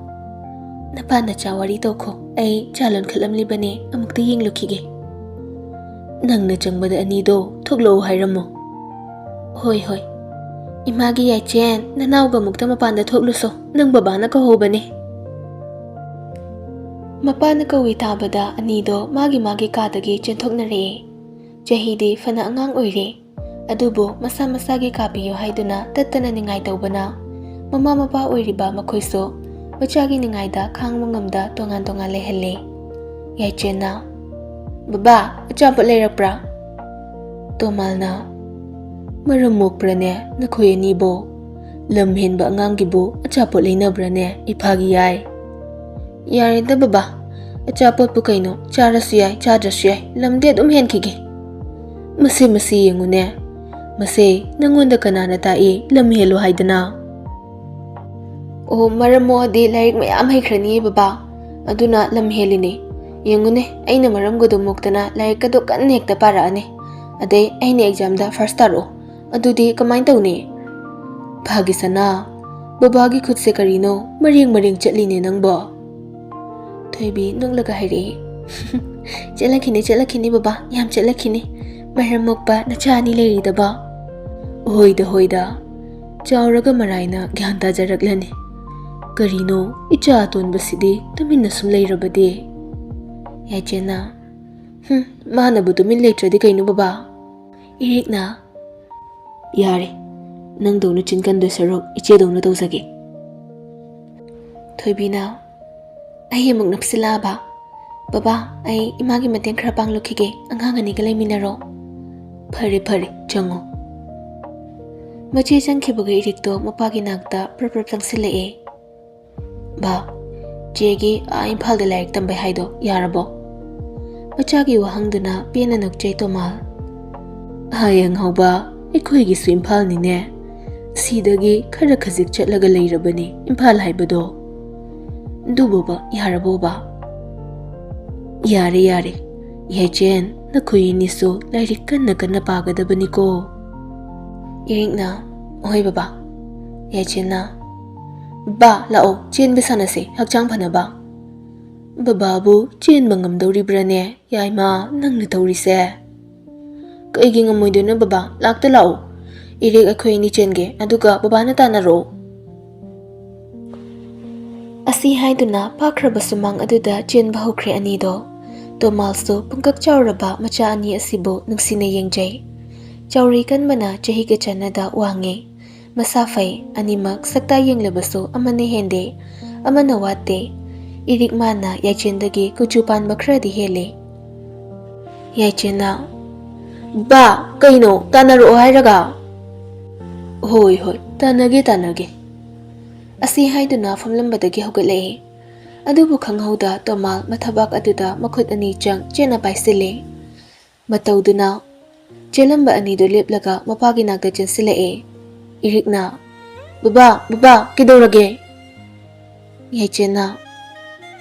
"ꯅꯄꯥ ꯅꯆꯥ ꯋꯥꯔꯤ ꯇꯧꯈꯣ, ꯑꯩ ꯆꯥ ꯂꯣꯟꯈꯠꯂꯝꯂꯤꯕꯅꯦ, ꯑꯃꯨꯛꯇ ꯌꯦꯡꯂꯨꯈꯤꯒꯦ꯫ ꯅꯪꯅ ꯆꯪꯕꯗ ꯑꯅꯤꯗꯣ ꯊꯣꯛꯂꯛꯑꯣ ꯍꯥꯏꯔꯝꯃꯣ꯫" "ꯍꯣꯏ, ꯍꯣꯏ꯫ ꯏꯃꯥꯒꯤ ꯌꯥꯏꯆꯦꯟ, ꯅꯅꯥꯎꯒ ꯑꯃꯨꯛꯇ ꯃꯄꯥꯟꯗ ꯊꯣꯛꯂꯨꯁꯣ, ꯅꯪ ꯕꯕꯥꯅ ꯀꯧꯍꯧꯕꯅꯦ꯫" ꯃꯄꯥꯅ ꯀꯧꯏ ꯇꯥꯕꯗ ꯑꯅꯤꯗꯣ ꯃꯥꯒꯤ ꯃꯥꯒꯤ ꯀꯥꯗꯒꯤ ꯆꯦꯟꯊꯣꯛꯅꯔꯛꯑꯦ꯫ ꯆꯍꯤꯗꯤ ꯐꯅ ꯑꯉꯥꯡ ꯑꯣꯏꯔꯦ, ꯑꯗꯨꯕꯨ ꯃꯁꯥ ꯃꯁꯥꯒꯤ ꯀꯥ ꯄꯤꯌꯨ ꯍꯥꯏꯗꯨꯅ ꯇꯠꯇꯅ ꯅꯤꯡꯉꯥꯏ ꯇꯧꯕꯅ ꯃꯃꯥ ꯃꯄꯥ ꯑꯣꯏꯔꯤꯕ ꯃꯈꯣꯏꯁꯨ ꯃꯆꯥꯒꯤ ꯅꯤꯡꯉꯥꯏꯗ ꯈꯥꯡꯕ ꯉꯝꯗ ꯇꯣꯉꯥꯟ ꯇꯣꯉꯥꯟ ꯂꯩꯍꯜꯂꯦ꯫ ꯌꯥꯏꯆꯦꯟꯅ, "ꯕꯕꯥ, ꯑꯆꯥꯄꯣꯠ ꯂꯩꯔꯛꯄ꯭ꯔꯥ?" ꯇꯣꯃꯥꯜꯅ, "ꯃꯔꯝ ꯃꯣꯛꯄ꯭ꯔꯅꯦ ꯅꯈꯣꯏ ꯑꯅꯤꯕꯣ? ꯂꯝ ꯍꯦꯟꯕ ꯑꯉꯥꯡꯒꯤꯕꯨ ꯑꯆꯥꯄꯣꯠ ꯂꯩꯅꯕ꯭ꯔꯅꯦ ꯏꯐꯥꯒꯤ ꯌꯥꯏ?" "ꯌꯥꯔꯦꯗ ꯕꯕꯥ, ꯑꯆꯥꯄꯣꯠꯄꯨ ꯀꯩꯅꯣ, ꯆꯥꯔꯁꯨ ꯌꯥꯏ, ꯆꯥꯗ꯭ꯔꯁꯨ ꯌꯥꯏ, ꯂꯝꯗꯤ ꯑꯗꯨꯝ ꯍꯦꯟꯈꯤꯒꯦ꯫" "ꯃꯁꯦ, ꯃꯁꯦ ꯌꯦꯡꯉꯨꯅꯦ, ꯃꯁꯦ ꯅꯪꯉꯣꯟꯗ ꯀꯅꯥꯅ ꯇꯥꯛꯏ ꯂꯝ ꯍꯦꯜꯂꯨ ꯍꯥꯏꯗꯅ?" "ꯑꯣ, ꯃꯔꯝ ꯃꯣꯛꯑꯗꯤ ꯂꯥꯏꯔꯤꯛ ꯃꯌꯥꯝ ꯍꯩꯈ꯭ꯔꯅꯤꯌꯦ ꯕꯕꯥ, ꯑꯗꯨꯅ ꯂꯝ ꯍꯦꯜꯂꯤꯅꯦ꯫ ꯌꯦꯡꯉꯨꯅꯦ, ꯑꯩꯅ ꯃꯔꯝꯒꯗꯣ ꯃꯣꯛꯇꯅ ꯂꯥꯏꯔꯤꯛꯀꯗꯣ ꯀꯟꯅ ꯍꯦꯛꯇ ꯄꯥꯔꯛꯑꯅꯤ, ꯑꯗꯩ ꯑꯩꯅ ꯑꯦꯛꯖꯥꯝꯗ ꯐꯥꯔꯁ ꯇꯥꯔꯛꯑꯣ, ꯑꯗꯨꯗꯤ ꯀꯃꯥꯏꯅ ꯇꯧꯅꯤ?" "ꯐꯥꯒꯤ ꯁꯅꯥ, ꯕꯕꯥꯒꯤ ꯈꯨꯠꯁꯦ ꯀꯔꯤꯅꯣ ꯃꯔꯦꯡ ꯃꯔꯦꯡ ꯆꯠꯂꯤꯅꯦ ꯅꯪꯕꯣ?" ꯊꯣꯏꯕꯤ ꯅꯣꯛꯂꯒ ꯍꯥꯏꯔꯛꯑꯦ, "ꯆꯠꯂꯛꯈꯤꯅꯤ, ꯆꯠꯂꯛꯈꯤꯅꯤ ꯕꯕꯥ, ꯌꯥꯝ ꯆꯠꯂꯛꯈꯤꯅꯤ, ꯃꯔꯝ ꯃꯣꯛꯄ ꯅꯆꯥ ꯑꯅꯤ ꯂꯩꯔꯤꯗꯕ꯫" "ꯍꯣꯏꯗ, ꯍꯣꯏꯗ, ꯆꯥꯎꯔꯒ ꯃꯔꯥꯏꯅ ꯒ꯭ꯌꯥꯟ ꯇꯥꯖꯔꯛꯂꯅꯤ꯫ ꯀꯔꯤꯅꯣ, ꯏꯆꯥ ꯑꯇꯣꯟꯕꯁꯤꯗꯤ ꯇꯨꯃꯤꯟꯅ ꯁꯨꯝ ꯂꯩꯔꯕꯗꯤ?" ꯌꯥꯏꯆꯦꯟꯅ, "ꯍꯨꯝ, ꯃꯥꯅꯕꯨ ꯇꯨꯃꯤꯟ ꯂꯩꯇ꯭ꯔꯗꯤ ꯀꯩꯅꯣ ꯕꯕꯥ?" ꯏꯔꯤꯛꯅ, "ꯌꯥꯔꯦ, ꯅꯪꯗꯧꯅ ꯆꯤꯟ ꯀꯟꯗꯣꯏ ꯁꯔꯨꯛ ꯏꯆꯦꯗꯧꯅ ꯇꯧꯖꯒꯦ꯫" ꯊꯣꯏꯕꯤꯅ, "ꯑꯩ ꯑꯃꯨꯛ ꯅꯞꯁꯤꯜꯂꯛꯑꯕ? ꯕꯕꯥ, ꯑꯩ ꯏꯃꯥꯒꯤ ꯃꯇꯦꯡ ꯈꯔ ꯄꯥꯡꯂꯨꯈꯤꯒꯦ, ꯑꯉꯥꯡ ꯑꯅꯤꯒ ꯂꯩꯃꯤꯟꯅꯔꯣ꯫" "ꯐꯔꯦ, ꯐꯔꯦ, ꯆꯪꯉꯣ꯫" ꯃꯆꯦ ꯆꯪꯈꯤꯕꯒ ꯏꯔꯤꯛꯇꯣ ꯃꯄꯥꯒꯤ ꯅꯥꯛꯇ ꯄ꯭ꯔꯞ ꯄ꯭ꯔꯞ ꯆꯪꯁꯤꯜꯂꯛꯑꯦ꯫ "ꯕꯥ, ꯆꯦꯒꯤ ꯑꯥ ꯏꯝꯐꯥꯜꯗ ꯂꯥꯏꯔꯤꯛ ꯇꯝꯕꯩ ꯍꯥꯏꯗꯣ ꯌꯥꯔꯕꯣ?" ꯃꯆꯥꯒꯤ ꯋꯥꯍꯪꯗꯨꯅ ꯄꯦꯟꯅ ꯅꯣꯛꯆꯩ ꯇꯣꯃꯥꯜ꯫ "ꯍꯌꯦꯡ ꯍꯧꯕ ꯑꯩꯈꯣꯏꯒꯤꯁꯨ ꯏꯝꯐꯥꯜꯅꯤꯅꯦ꯫ ꯁꯤꯗꯒꯤ ꯈꯔ ꯈꯖꯤꯛ ꯆꯠꯂꯒ ꯂꯩꯔꯕꯅꯤ ꯏꯝꯐꯥꯜ ꯍꯥꯏꯕꯗꯣ꯫ ꯑꯗꯨꯕꯨꯕ ꯌꯥꯔꯕꯣꯕ? ꯌꯥꯔꯦ, ꯌꯥꯔꯦ꯫ ꯌꯥꯏꯆꯦꯟ, ꯅꯈꯣꯏ ꯑꯅꯤꯁꯨ ꯂꯥꯏꯔꯤꯛ ꯀꯟꯅ ꯀꯟꯅ ꯄꯥꯒꯗꯕꯅꯤꯀꯣ꯫ ꯏꯔꯤꯛꯅ, "ꯍꯣꯏ ꯕꯕꯥ꯫" ꯌꯥꯏꯆꯦꯟꯅ, "ꯕꯥ, ꯂꯥꯛꯑꯣ, ꯆꯦꯟꯕ ꯁꯥꯟꯅꯁꯦ, ꯍꯛꯆꯥꯡ ꯐꯅꯕ꯫" "ꯕꯕꯥꯕꯨ ꯆꯦꯟꯕ ꯉꯝꯗꯧꯔꯤꯕ꯭ꯔꯥꯅꯦ, ꯌꯥꯏꯃ, ꯅꯪꯅ ꯇꯧꯔꯤꯁꯦ?" "ꯀꯩꯒꯤ ꯉꯝꯃꯣꯏꯗꯣꯏꯅꯣ ꯕꯕꯥ? ꯂꯥꯛꯇ ꯂꯥꯛꯑꯣ꯫ ꯏꯔꯤꯛ, ꯑꯩꯈꯣꯏ ꯑꯅꯤ ꯆꯦꯟꯒꯦ, ꯑꯗꯨꯒ ꯕꯕꯥꯅ ꯇꯥꯟꯅꯔꯛꯑꯣ꯫" ꯑꯁꯤ ꯍꯥꯏꯗꯨꯅ ꯄꯥꯛꯈ꯭ꯔꯕ ꯁꯨꯃꯥꯡ ꯑꯗꯨꯗ ꯆꯦꯟꯕ ꯍꯧꯈ꯭ꯔꯦ ꯑꯅꯤꯗꯣ꯫ ꯇꯣꯃꯥꯜꯁꯨ ꯄꯨꯡꯀꯛ ꯆꯥꯎꯔꯕ ꯃꯆꯥ ꯑꯅꯤ ꯑꯁꯤꯕꯨ ꯅꯨꯡꯁꯤꯅ ꯌꯦꯡꯖꯩ꯫ ꯆꯥꯎꯔꯤ ꯀꯟꯕꯅ ꯆꯍꯤꯒ ꯆꯥꯟꯅꯗ ꯋꯥꯡꯉꯤ꯫ ꯃꯁꯥ ꯐꯩ, ꯑꯅꯤꯃꯛ ꯁꯛꯇ ꯌꯦꯡꯂꯕꯁꯨ ꯑꯃꯅ ꯍꯦꯟꯗꯦ, ꯑꯃꯅ ꯋꯥꯠꯇꯦ꯫ ꯏꯔꯤꯛ ꯃꯥꯅ ꯌꯥꯏꯆꯦꯟꯗꯒꯤ ꯀꯨꯆꯨ ꯄꯥꯟꯕ ꯈꯔꯗꯤ ꯍꯦꯜꯂꯤ꯫ ꯌꯥꯏꯆꯦꯟꯅ, "ꯕꯥ, ꯀꯩꯅꯣ? ꯇꯥꯟꯅꯔꯛꯑꯣ ꯍꯥꯏꯔꯒ?" "ꯍꯣꯏ, ꯍꯣꯏ, ꯇꯥꯟꯅꯒꯦ, ꯇꯥꯟꯅꯒꯦ꯫" ꯑꯁꯤ ꯍꯥꯏꯗꯨꯅ ꯐꯝꯂꯝꯕꯗꯒꯤ ꯍꯧꯒꯠꯂꯛꯏ꯫ ꯑꯗꯨꯕꯨ ꯈꯪꯍꯧꯗ ꯇꯣꯃꯥꯜ ꯃꯊꯕꯥꯛ ꯑꯗꯨꯗ ꯃꯈꯨꯠ ꯑꯅꯤ ꯆꯪ ꯆꯦꯠꯅ ꯄꯥꯏꯁꯤꯜꯂꯤ꯫ ꯃꯇꯧꯗꯨꯅ ꯆꯦꯜꯂꯝꯕ ꯑꯅꯤꯗꯨ ꯂꯦꯞꯂꯒ ꯃꯄꯥꯒꯤ ꯅꯥꯛꯇ ꯆꯦꯟꯁꯤꯜꯂꯛꯑꯦ꯫ ꯏꯔꯤꯛꯅ, "ꯕꯕꯥ, ꯕꯕꯥ, ꯀꯩꯗꯧꯔꯒꯦ?" ꯌꯥꯏꯆꯦꯟꯅ,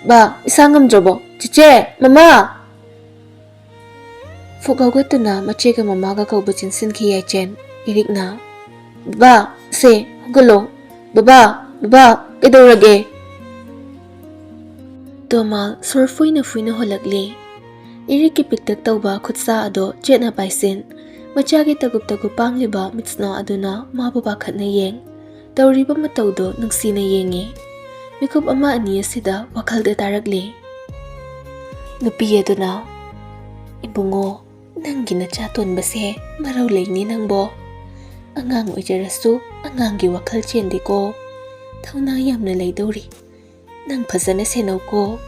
"ꯕꯥ, ꯏꯁꯥ ꯉꯝꯗ꯭ꯔꯕꯣ? ꯆꯦꯆꯦ! ꯃꯃꯥ!" ꯐꯨꯛ ꯍꯧꯒꯠꯇꯨꯅ ꯃꯆꯦꯒ ꯃꯃꯥꯒ ꯀꯧꯕ ꯆꯦꯟꯁꯤꯟꯈꯤ ꯌꯥꯏꯆꯦꯟ꯫ ꯏꯔꯤꯛꯅ, "ꯕꯕꯥ, ꯁꯦ, ꯍꯧꯒꯠꯂꯣ꯫ ꯕꯕꯥ, ꯕꯕꯥ, ꯀꯩꯗꯧꯔꯒꯦ?" ꯇꯣꯃꯥꯜ ꯁꯣꯔ ꯐꯨꯏꯅ ꯐꯨꯏꯅ ꯍꯣꯜꯂꯛꯂꯤ꯫ ꯏꯔꯤꯛꯀꯤ ꯄꯤꯛꯇꯛ ꯇꯧꯕ ꯈꯨꯠꯁꯥ ꯑꯗꯣ ꯆꯦꯠꯅ ꯄꯥꯏꯁꯤꯟ, ꯃꯆꯥꯒꯤ ꯇꯒꯨꯞ ꯇꯒꯨꯞ ꯄꯥꯡꯂꯤꯕ ꯃꯤꯠꯁꯅꯥ ꯑꯗꯨꯅ ꯃꯥꯕꯨ ꯄꯥꯈꯠꯅ ꯌꯦꯡ꯫ ꯇꯧꯔꯤꯕ ꯃꯇꯧꯗꯣ ꯅꯨꯡꯁꯤꯅ ꯌꯦꯡꯉꯤ꯫ ꯃꯤꯀꯨꯞ ꯑꯃ ꯑꯅꯤ ꯑꯁꯤꯗ ꯋꯥꯈꯜꯗ ꯇꯥꯔꯛꯂꯤ꯫ ꯅꯨꯄꯤ ꯑꯗꯨꯅ, "ꯏꯕꯨꯡꯉꯣ, ꯅꯪꯒꯤ ꯅꯆꯥ ꯇꯣꯟꯕꯁꯦ ꯃꯔꯧ ꯂꯩꯅꯤ ꯅꯪꯕꯣ꯫ ꯑꯉꯥꯡ ꯑꯣꯏꯖꯔꯁꯨ ꯑꯉꯥꯡꯒꯤ ꯋꯥꯈꯜ ꯆꯦꯟꯗꯦꯀꯣ꯫ ꯊꯧꯅꯥ ꯌꯥꯝꯅ ꯂꯩꯗꯧꯔꯤ꯫ ꯅꯪ ꯐꯖꯅ ꯁꯦꯟꯅꯧꯀꯣ꯫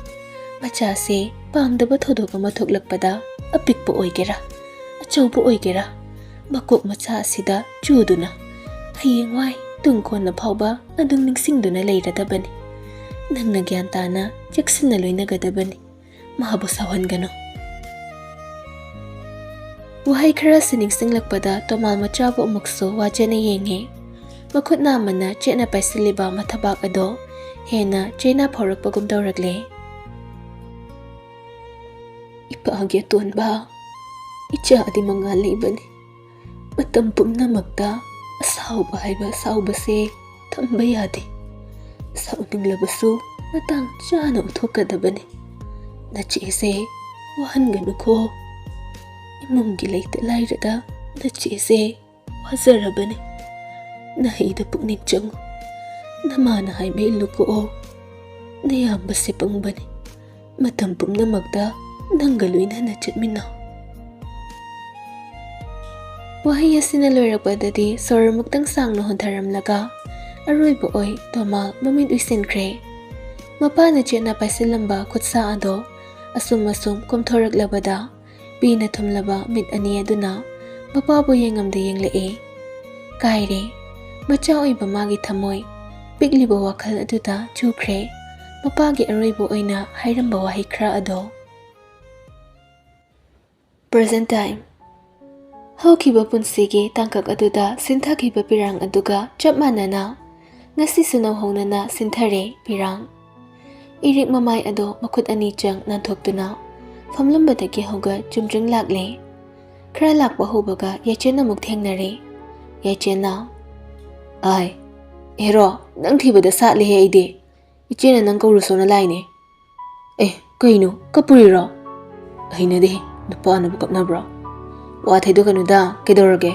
ꯃꯆꯥꯁꯦ ꯄꯥꯝꯗꯕ ꯊꯧꯗꯣꯛ ꯑꯃ ꯊꯣꯛꯂꯛꯄꯗ, ꯑꯄꯤꯛꯄ ꯑꯣꯏꯒꯦꯔꯥ, ꯑꯆꯧꯕ ꯑꯣꯏꯒꯦꯔꯥ, ꯃꯀꯣꯛ ꯃꯆꯥ ꯑꯁꯤꯗ ꯆꯨꯗꯨꯅ ꯍꯌꯦꯡꯋꯥꯏ ꯇꯨꯡ ꯀꯣꯟꯅ ꯐꯥꯎꯕ ꯑꯗꯨꯝ ꯅꯤꯡꯁꯤꯡꯗꯨꯅ ꯂꯩꯔꯗꯕꯅꯤ꯫ ꯅꯪꯅ ꯒ꯭ꯌꯥꯟ ꯇꯥꯅ ꯆꯦꯛꯁꯤꯟꯅ ꯂꯣꯏꯅꯒꯗꯕꯅꯤ꯫ ꯃꯍꯥꯛꯄꯨ ꯁꯥꯎꯍꯟꯒꯅꯨ꯫" ꯋꯥꯍꯩ ꯈꯔꯁꯤ ꯅꯤꯡꯁꯤꯡꯂꯛꯄꯗ ꯇꯣꯃꯥꯜ ꯃꯆꯥꯕꯨ ꯑꯃꯨꯛꯁꯨ ꯋꯥꯖꯅ ꯌꯦꯡꯉꯦ꯫ ꯃꯈꯨꯠ ꯅꯥꯝꯃꯅ ꯆꯦꯠꯅ ꯄꯥꯏꯁꯤꯜꯂꯤꯕ ꯃꯊꯕꯥꯛ ꯑꯗꯣ ꯍꯦꯟꯅ ꯆꯦꯠꯅ ꯐꯥꯎꯔꯛꯄꯒꯨꯝ ꯇꯧꯔꯛꯂꯦ꯫ "ꯏꯄꯥꯒꯤ ꯑꯇꯣꯟꯕ, ꯏꯆꯥꯗꯤ ꯃꯉꯥ ꯂꯩꯕꯅꯤ꯫ ꯃꯇꯝ ꯄꯨꯝꯅꯃꯛꯇ ꯑꯁꯥꯎꯕ ꯍꯥꯏꯕ ꯑꯁꯥꯎꯕꯁꯦ ꯊꯝꯕ ꯌꯥꯗꯦ꯫ ꯁꯥꯎꯅꯤꯡꯂꯕꯁꯨ ꯃꯇꯥꯡ ꯆꯥꯅ ꯎꯠꯊꯣꯛꯀꯗꯕꯅꯤ꯫ ꯅꯆꯦꯁꯦ ꯋꯥꯍꯟꯒꯅꯨꯀꯣ꯫ ꯏꯃꯨꯡꯒꯤ ꯂꯩꯇ ꯂꯥꯏꯔꯗ ꯅꯆꯦꯁꯦ ꯋꯥꯖꯔꯕꯅꯤ꯫ ꯅꯍꯩꯗ ꯄꯨꯛꯅꯤꯡ ꯆꯪꯉꯨ꯫ ꯅꯃꯥꯅ ꯍꯥꯏꯕ ꯏꯜꯂꯨꯀꯣ꯫ ꯅꯌꯥꯝꯕꯁꯦ ꯄꯪꯕꯅꯤ꯫ ꯃꯇꯝ ꯄꯨꯝꯅꯃꯛꯇ ꯅꯪꯒ ꯂꯣꯏꯅꯅ ꯆꯠꯃꯤꯟꯅꯧ"꯫ ꯋꯥꯍꯩ ꯑꯁꯤꯅ ꯂꯣꯏꯔꯛꯄꯗꯗꯤ ꯁꯣꯔ ꯑꯃꯨꯛꯇꯪ ꯁꯥꯡꯅ ꯍꯣꯟꯊꯔꯝꯂꯒ ꯑꯔꯣꯏꯕ ꯑꯣꯏ ꯇꯣꯃꯥ ꯃꯃꯤꯠ ꯎꯏꯁꯤꯟꯈ꯭ꯔꯦ꯫ ꯃꯄꯥꯅ ꯆꯦꯠꯅ ꯄꯥꯏꯁꯤꯜꯂꯝꯕ ꯈꯨꯠꯁꯥ ꯑꯗꯣ ꯑꯁꯨꯝ ꯑꯁꯨꯝ ꯀꯣꯝꯊꯣꯔꯛꯂꯕꯗ ꯄꯤꯅ ꯊꯨꯝꯂꯕ ꯃꯤꯠ ꯑꯅꯤ ꯑꯗꯨꯅ ꯃꯄꯥꯕꯨ ꯌꯦꯡꯉꯝꯗ ꯌꯦꯡꯂꯛꯏ꯫ ꯀꯥꯏꯔꯦ꯫ ꯃꯆꯥ ꯑꯣꯏꯕ ꯃꯥꯒꯤ ꯊꯃꯣꯏ ꯄꯤꯛꯂꯤꯕ ꯋꯥꯈꯜ ꯑꯗꯨꯗ ꯆꯨꯈ꯭ꯔꯦ꯫ ꯃꯄꯥꯒꯤ ꯑꯔꯣꯏꯕ ꯑꯣꯏꯅ ꯍꯥꯏꯔꯝꯕ ꯋꯥꯍꯩ ꯈꯔ ꯑꯗꯣ꯫ Present time. ꯍꯧꯈꯤꯕ ꯄꯨꯟꯁꯤꯒꯤ ꯇꯥꯡꯀꯛ ꯑꯗꯨꯗ ꯁꯤꯟꯊꯈꯤꯕ ꯄꯤꯔꯥꯡ ꯑꯗꯨꯒ ꯆꯞ ꯃꯥꯟꯅꯅ ꯉꯁꯤꯁꯨ ꯅꯧꯍꯧꯅꯅ ꯁꯤꯟꯊꯔꯦ ꯄꯤꯔꯥꯡ꯫ ꯏꯔꯤꯛ ꯃꯃꯥꯏ ꯑꯗꯣ ꯃꯈꯨꯠ ꯑꯅꯤ ꯆꯪ ꯅꯥꯟꯊꯣꯛꯇꯨꯅ ꯐꯝꯂꯝꯕꯗꯒꯤ ꯍꯧꯒꯠ ꯆꯨꯝꯗ꯭ꯔꯤꯡ ꯂꯥꯛꯂꯦ꯫ ꯈꯔ ꯂꯥꯛꯄ ꯍꯧꯕꯒ ꯌꯥꯏꯆꯦꯟ ꯑꯃꯨꯛ ꯊꯦꯡꯅꯔꯦ꯫ ꯌꯥꯏꯆꯦꯟꯅ, "ꯑꯥꯏ, ꯍꯦꯔꯣ, ꯅꯪ ꯊꯤꯕꯗ ꯁꯥꯠꯂꯦꯍꯦ ꯑꯩꯗꯤ꯫ ꯏꯆꯦꯅ ꯅꯪ ꯀꯧꯔꯨꯁꯣꯅ ꯂꯥꯏꯅꯦ"꯫ "ꯑꯦ, ꯀꯩꯅꯣ, ꯀꯞꯄꯨꯔꯤꯔꯣ? ꯍꯩꯅꯗꯦ, ꯅꯨꯄꯥꯅꯕꯨ ꯀꯞꯅꯕ꯭ꯔꯣ? ꯋꯥ ꯊꯩꯗꯣꯛꯀꯅꯨꯗ, ꯀꯩꯗꯧꯔꯒꯦ?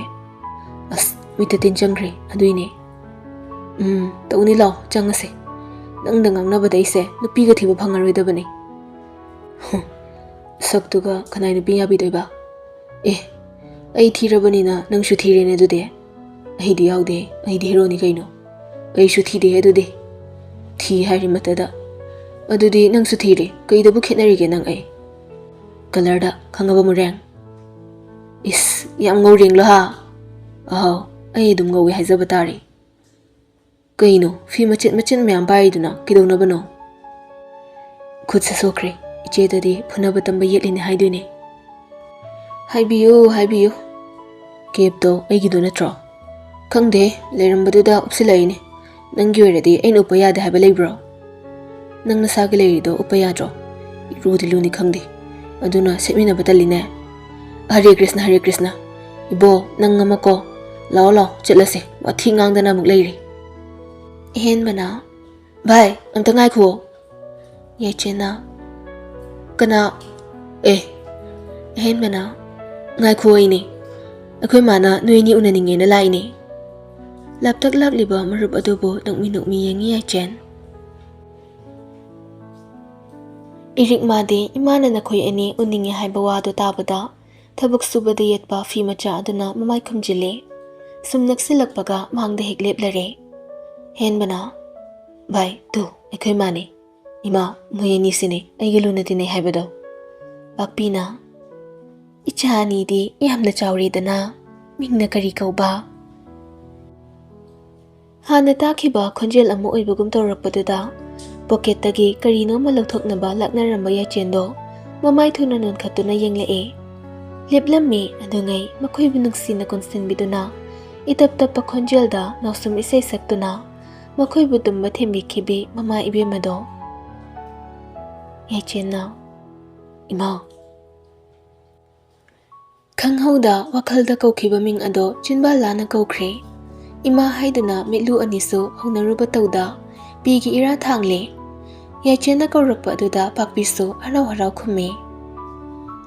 ꯑꯁ, ꯃꯤꯠꯇ ꯇꯤꯟ ꯆꯪꯈ꯭ꯔꯦ, ꯑꯗꯨꯏꯅꯦ꯫ ꯎꯝ, ꯇꯧꯅꯤ, ꯂꯥꯎ, ꯆꯪꯉꯁꯦ꯫ ꯅꯪꯗ ꯉꯥꯡꯅꯕꯗ ꯑꯩꯁꯦ ꯅꯨꯄꯤꯒ ꯊꯤꯕ ꯐꯪꯉꯔꯣꯏꯗꯕꯅꯦ"꯫ ꯍꯨꯝ, ꯁꯛꯇꯨꯒ ꯀꯅꯥꯏ ꯅꯨꯄꯤ ꯌꯥꯕꯤꯗꯣꯏꯕ? ꯑꯦ, ꯑꯩ ꯊꯤꯔꯕꯅꯤꯅ ꯅꯪꯁꯨ ꯊꯤꯔꯦꯅꯦ ꯑꯗꯨꯗꯤ꯫ ꯑꯩꯗꯤ ꯌꯥꯎꯗꯦ, ꯑꯩꯗꯤ ꯍꯦꯔꯣꯅꯤ ꯀꯩꯅꯣ꯫ ꯑꯩꯁꯨ ꯊꯤꯗꯦ ꯑꯗꯨꯗꯤ꯫ ꯊꯤ ꯍꯥꯏꯔꯤ ꯃꯇꯗ꯫ ꯑꯗꯨꯗꯤ ꯅꯪꯁꯨ ꯊꯤꯔꯦ, ꯀꯩꯗꯕꯨ ꯈꯦꯠꯅꯔꯤꯒꯦ ꯅꯪ ꯑꯩ? ꯀꯂꯔꯗ ꯈꯪꯉꯕ ꯃꯨꯔꯦꯡ? ꯏꯁ, ꯌꯥꯝ ꯉꯧꯔꯦꯡꯂꯣ ꯍꯥ? ꯑꯍꯥꯎ, ꯑꯩ ꯑꯗꯨꯝ ꯉꯧꯋꯦ ꯍꯥꯏꯖꯕ ꯇꯥꯔꯦ꯫ ꯀꯩꯅꯣ, ꯐꯤ ꯃꯆꯦꯠ ꯃꯆꯦꯠ ꯃꯌꯥꯝ ꯄꯥꯏꯔꯤꯗꯨꯅ ꯀꯩꯗꯧꯅꯕꯅꯣ? ꯈꯨꯠꯁꯦ ꯁꯣꯛꯈ꯭ꯔꯦ, ꯏꯆꯦꯗꯗꯤ ꯐꯨꯅꯕ ꯇꯝꯕ ꯌꯦꯠꯂꯤꯅꯦ ꯍꯥꯏꯗꯣꯏꯅꯦ꯫ ꯍꯥꯏꯕꯤꯌꯨ, ꯍꯥꯏꯕꯤꯌꯨ꯫ ꯀꯦꯞꯇꯣ ꯑꯩꯒꯤꯗꯣ ꯅꯠꯇ꯭ꯔꯣ? ꯈꯪꯗꯦ, ꯂꯩꯔꯝꯕꯗꯨꯗ ꯎꯞꯁꯤꯜꯂꯛꯏꯅꯦ꯫ ꯅꯪꯒꯤ ꯑꯣꯏꯔꯗꯤ ꯑꯩꯅ ꯎꯞꯄ ꯌꯥꯗꯦ ꯍꯥꯏꯕ ꯂꯩꯕ꯭ꯔꯣ? ꯅꯪ ꯅꯁꯥꯒꯤ ꯂꯩꯔꯤꯗꯣ ꯎꯞꯄ ꯌꯥꯗ꯭ꯔꯣ? ꯏꯔꯨꯗꯤ ꯂꯨꯅꯤ ꯈꯪꯗꯦ꯫ ꯑꯗꯨꯅ ꯁꯦꯠꯃꯤꯟꯅꯕ ꯇꯜꯂꯤꯅꯦ꯫ ꯍꯔꯦ ꯀ꯭ꯔꯤꯁꯅ, ꯍꯔꯦ ꯀ꯭ꯔꯤꯁꯅ꯫ ꯏꯕꯣ, ꯅꯪ ꯑꯃꯀꯣ꯫ ꯂꯥꯛꯑꯣ, ꯂꯥꯛꯑꯣ, ꯆꯠꯂꯁꯦ꯫ ꯋꯥꯊꯤ ꯉꯥꯡꯗꯅ ꯑꯃꯨꯛ ꯂꯩꯔꯤ꯫ ꯑꯍꯦꯟꯕꯅ, "ꯚꯥꯏ, ꯑꯝꯇ ꯉꯥꯏꯈꯨꯑꯣ꯫" ꯌꯥꯏꯆꯦꯅ, "ꯀꯅꯥ?" ꯑꯦ, ꯑꯍꯦꯟꯕꯅ, "ꯉꯥꯏꯈꯨꯑꯣ, ꯑꯩꯅꯦ꯫ ꯑꯩꯈꯣꯏ ꯃꯥꯅ ꯅꯣꯏ ꯑꯅꯤ ꯎꯅꯅꯤꯡꯉꯦꯅ ꯂꯥꯛꯏꯅꯦ꯫" ꯂꯥꯞꯇꯛ ꯂꯥꯛꯂꯤꯕ ꯃꯔꯨꯞ ꯑꯗꯨꯕꯨ ꯅꯣꯛꯃꯤ ꯅꯣꯛꯃꯤ ꯌꯦꯡꯉꯤ ꯌꯥꯏꯆꯦꯟ꯫ ꯏꯔꯤꯛ ꯃꯥꯗꯤ ꯏꯃꯥꯅ ꯅꯈꯣꯏ ꯑꯅꯤ ꯎꯅꯤꯡꯉꯦ ꯍꯥꯏꯕ ꯋꯥꯗꯨ ꯇꯥꯕꯗ ꯊꯕꯛ ꯁꯨꯕꯗ ꯌꯦꯠꯄ ꯐꯤ ꯃꯆꯥ ꯑꯗꯨꯅ ꯃꯃꯥꯏ ꯈꯨꯝꯖꯤꯜꯂꯤ꯫ ꯁꯨꯝ ꯅꯛꯁꯤꯜꯂꯛꯄꯒ ꯃꯥꯡꯗ ꯍꯦꯛ ꯂꯦꯞꯂꯔꯦ꯫ ꯍꯦꯟꯕꯅ, "ꯚꯥꯏ, ꯇꯨ, ꯑꯩꯈꯣꯏ ꯃꯥꯅꯦ꯫ ꯏꯃꯥ, ꯃꯣꯏ ꯑꯅꯤꯁꯤꯅꯦ ꯑꯩꯒ ꯂꯨꯅ ꯇꯤꯟꯅꯩ ꯍꯥꯏꯕꯗꯣ꯫" ꯄꯥꯛꯄꯤꯅ, "ꯏꯆꯥ ꯑꯅꯤꯗꯤ ꯌꯥꯝꯅ ꯆꯥꯎꯔꯦꯗꯅ꯫ ꯃꯤꯡꯅ ꯀꯔꯤ ꯀꯧꯕ?" ꯍꯥꯟꯅ ꯇꯥꯈꯤꯕ ꯈꯣꯟꯖꯦꯜ ꯑꯃ ꯑꯣꯏꯕꯒꯨꯝ ꯇꯧꯔꯛꯄꯗꯨꯗ ꯄꯣꯀꯦꯠꯇꯒꯤ ꯀꯔꯤꯅꯣ ꯑꯃ ꯂꯧꯊꯣꯛꯅꯕ ꯂꯥꯛꯅꯔꯝꯕ ꯌꯥꯏꯆꯦꯟꯗꯣ ꯃꯃꯥꯏ ꯊꯨꯅ ꯅꯣꯟꯈꯠꯇꯨꯅ ꯌꯦꯡꯂꯛꯑꯦ꯫ ꯂꯦꯞꯂꯝꯃꯤ ꯑꯗꯨꯉꯩ ꯃꯈꯣꯏꯕꯨ ꯅꯨꯡꯁꯤꯅ ꯀꯣꯟꯁꯤꯟꯕꯤꯗꯨꯅ ꯏꯇꯞ ꯇꯞꯄ ꯈꯣꯟꯖꯦꯜꯗ ꯅꯥꯎꯁꯨꯝ ꯏꯁꯩ ꯁꯛꯇꯨꯅ ꯃꯈꯣꯏꯕꯨ ꯇꯨꯝꯕ ꯊꯦꯝꯕꯤꯈꯤꯕꯤ ꯃꯃꯥ ꯏꯕꯦꯝꯃꯗꯣ꯫ ꯌꯥꯏꯆꯦꯟꯅ, "ꯏꯃꯥ!" ꯈꯪꯍꯧꯗ ꯋꯥꯈꯜꯗ ꯀꯧꯈꯤꯕ ꯃꯤꯡ ꯑꯗꯣ ꯆꯤꯟꯕꯥꯜ ꯂꯥꯅ ꯀꯧꯈ꯭ꯔꯦ꯫ ꯏꯃꯥ ꯍꯥꯏꯗꯨꯅ ꯃꯤꯠꯂꯨ ꯑꯅꯤꯁꯨ ꯍꯧꯅꯔꯨꯕ ꯇꯧꯗ ꯄꯤꯒꯤ ꯏꯔꯥ ꯊꯥꯡꯂꯦ꯫ ꯌꯥꯏꯆꯦꯟꯅ ꯀꯧꯔꯛꯄ ꯑꯗꯨꯗ ꯄꯥꯛꯄꯤꯁꯨ ꯍꯔꯥꯎ ꯍꯔꯥꯎ ꯈꯨꯝꯃꯤ꯫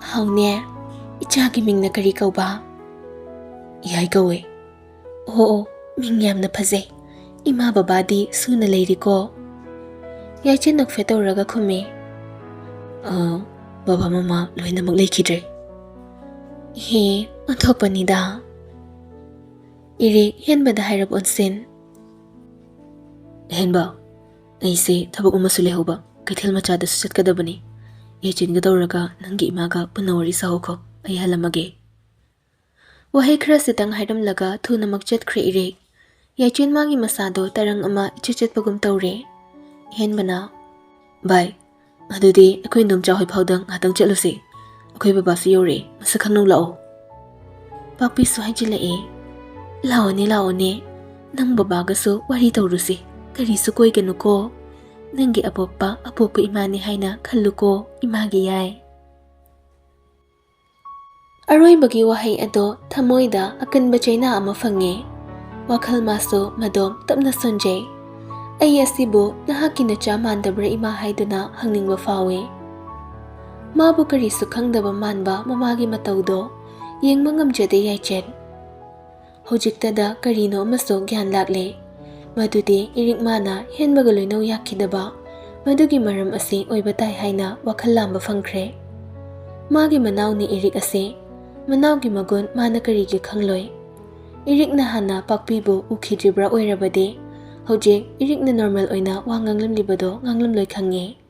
"ꯍꯥꯎꯅꯦ, ꯏꯆꯥꯒꯤ ꯃꯤꯡꯅ ꯀꯔꯤ ꯀꯧꯕ?" "ꯏꯌꯥꯏ ꯀꯧꯋꯦ꯫" "ꯑꯣ, ꯑꯣ, ꯃꯤꯡ ꯌꯥꯝꯅ ꯐꯖꯩ꯫ ꯏꯃꯥ ꯕꯕꯥꯗꯤ ꯁꯨꯅ ꯂꯩꯔꯤꯀꯣ?" ꯌꯥꯏꯆꯦꯟ ꯅꯣꯛꯐꯦꯠ ꯇꯧꯔꯒ ꯈꯨꯝꯃꯤ꯫ "ꯑ, ꯕꯕꯥ ꯃꯃꯥ ꯂꯣꯏꯅꯃꯛ ꯂꯩꯈꯤꯗ꯭ꯔꯦ꯫" "ꯏꯍꯦ, ꯑꯣꯟꯊꯣꯛꯄꯅꯤꯗ꯫" ꯏꯔꯦ ꯍꯦꯟꯕꯗ ꯍꯥꯏꯔꯞ ꯑꯣꯟꯁꯤꯟ꯫ "ꯍꯦꯟꯕ, ꯑꯩꯁꯦ ꯊꯕꯛ ꯑꯃꯁꯨ ꯂꯩꯍꯧꯕ, ꯀꯩꯊꯦꯜ ꯃꯆꯥꯗꯁꯨ ꯆꯠꯀꯗꯕꯅꯤ꯫ ꯌꯥꯏꯆꯦꯟꯒ ꯇꯧꯔꯒ ꯅꯪꯒꯤ ꯏꯃꯥꯒ ꯄꯨꯟꯅ ꯋꯥꯔꯤ ꯁꯥꯍꯧꯈꯣ, ꯑꯩ ꯍꯜꯂꯝꯃꯒꯦ꯫" ꯋꯥꯍꯩ ꯈꯔꯁꯤꯇꯪ ꯍꯥꯏꯔꯝꯂꯒ ꯊꯨꯅꯃꯛ ꯆꯠꯈ꯭ꯔꯦ ꯏꯔꯦ꯫ ꯌꯥꯏꯆꯦꯟ ꯃꯥꯒꯤ ꯃꯁꯥꯗꯣ ꯇꯔꯪ ꯑꯃ ꯏꯆꯠ ꯆꯠꯄꯒꯨꯝ ꯇꯧꯔꯦ꯫ ꯍꯦꯟꯕꯅ, "ꯚꯥꯏ, ꯑꯗꯨꯗꯤ ꯑꯩꯈꯣꯏ ꯏꯗꯣꯝꯆꯥ ꯍꯣꯏ ꯐꯥꯎꯗ ꯉꯥꯏꯍꯥꯛꯇꯪ ꯆꯠꯂꯨꯁꯤ꯫ ꯑꯩꯈꯣꯏ ꯕꯕꯥꯁꯨ ꯌꯧꯔꯛꯑꯦ, ꯃꯁꯛ ꯈꯪꯅꯧ ꯂꯥꯛꯑꯣ꯫ ꯄꯥꯛꯄꯤꯁꯨ ꯍꯥꯏꯖꯤꯜꯂꯛꯑꯦ, "ꯂꯥꯛꯑꯣꯅꯦ, ꯂꯥꯛꯑꯣꯅꯦ, ꯅꯪ ꯕꯕꯥꯒꯁꯨ ꯋꯥꯔꯤ ꯇꯧꯔꯨꯁꯤ, ꯀꯔꯤꯁꯨ ꯀꯣꯏꯒꯅꯨꯀꯣ꯫ ꯅꯪꯒꯤ ꯑꯄꯣꯛꯄ ꯑꯄꯣꯛꯄ ꯏꯃꯥꯅꯦ ꯍꯥꯏꯅ ꯈꯜꯂꯨꯀꯣ, ꯏꯃꯥꯒꯤ ꯌꯥꯏ꯫" ꯑꯔꯣꯏꯕꯒꯤ ꯋꯥꯍꯩ ꯑꯗꯣ ꯊꯃꯣꯏꯗ ꯑꯀꯟꯕ ꯆꯩꯅꯥ ꯑꯃ ꯐꯪꯉꯦ꯫ ꯋꯥꯈꯜ ꯃꯥꯁꯨ ꯃꯗꯣꯝ ꯇꯞꯅ ꯁꯣꯟꯖꯩ꯫ "ꯑꯩ ꯑꯁꯤꯕꯨ ꯅꯍꯥꯛꯀꯤ ꯅꯆꯥ ꯃꯥꯟꯗꯕ꯭ꯔꯥ ꯏꯃꯥ?" ꯍꯥꯏꯗꯨꯅ ꯍꯪꯅꯤꯡꯕ ꯐꯥꯎꯏ꯫ ꯃꯥꯕꯨ ꯀꯔꯤꯁꯨ ꯈꯪꯗꯕ ꯃꯥꯟꯕ ꯃꯃꯥꯒꯤ ꯃꯇꯧꯗꯣ ꯌꯦꯡꯕ ꯉꯝꯖꯗꯦ ꯌꯥꯏꯆꯦꯟ꯫ ꯍꯧꯖꯤꯛꯇꯗ ꯀꯔꯤꯅꯣ ꯑꯃꯁꯨ ꯒ꯭ꯌꯥꯟ ꯂꯥꯛꯂꯦ꯫ ꯃꯗꯨꯗꯤ ꯏꯔꯤꯛ ꯃꯥꯅ ꯍꯦꯟꯕꯒ ꯂꯣꯏꯅꯧ ꯌꯥꯈꯤꯗꯕ, ꯃꯗꯨꯒꯤ ꯃꯔꯝ ꯑꯁꯤ ꯑꯣꯏꯕ ꯇꯥꯏ ꯍꯥꯏꯅ ꯋꯥꯈꯜ ꯂꯥꯝꯕ ꯐꯪꯈ꯭ꯔꯦ꯫ ꯃꯥꯒꯤ ꯃꯅꯥꯎꯅꯤ ꯏꯔꯤꯛ ꯑꯁꯤ꯫ ꯃꯅꯥꯎꯒꯤ ꯃꯒꯨꯟ ꯃꯥꯅ ꯀꯔꯤꯒꯤ ꯈꯪꯂꯣꯏ? ꯏꯔꯤꯛꯅ ꯍꯥꯟꯅ ꯄꯥꯛꯄꯤꯕꯨ ꯎꯈꯤꯗ꯭ꯔꯤꯕ꯭ꯔꯥ ꯑꯣꯏꯔꯕꯗꯤ, ꯍꯧꯖꯤꯛ ꯏꯔꯤꯛꯅ ꯅꯣꯔꯃꯦꯜ ꯑꯣꯏꯅ ꯋꯥ ꯉꯥꯡꯂꯝꯂꯤꯕꯗꯣ ꯉꯥꯡꯂꯝꯂꯣꯏ ꯈꯪꯉꯦ꯫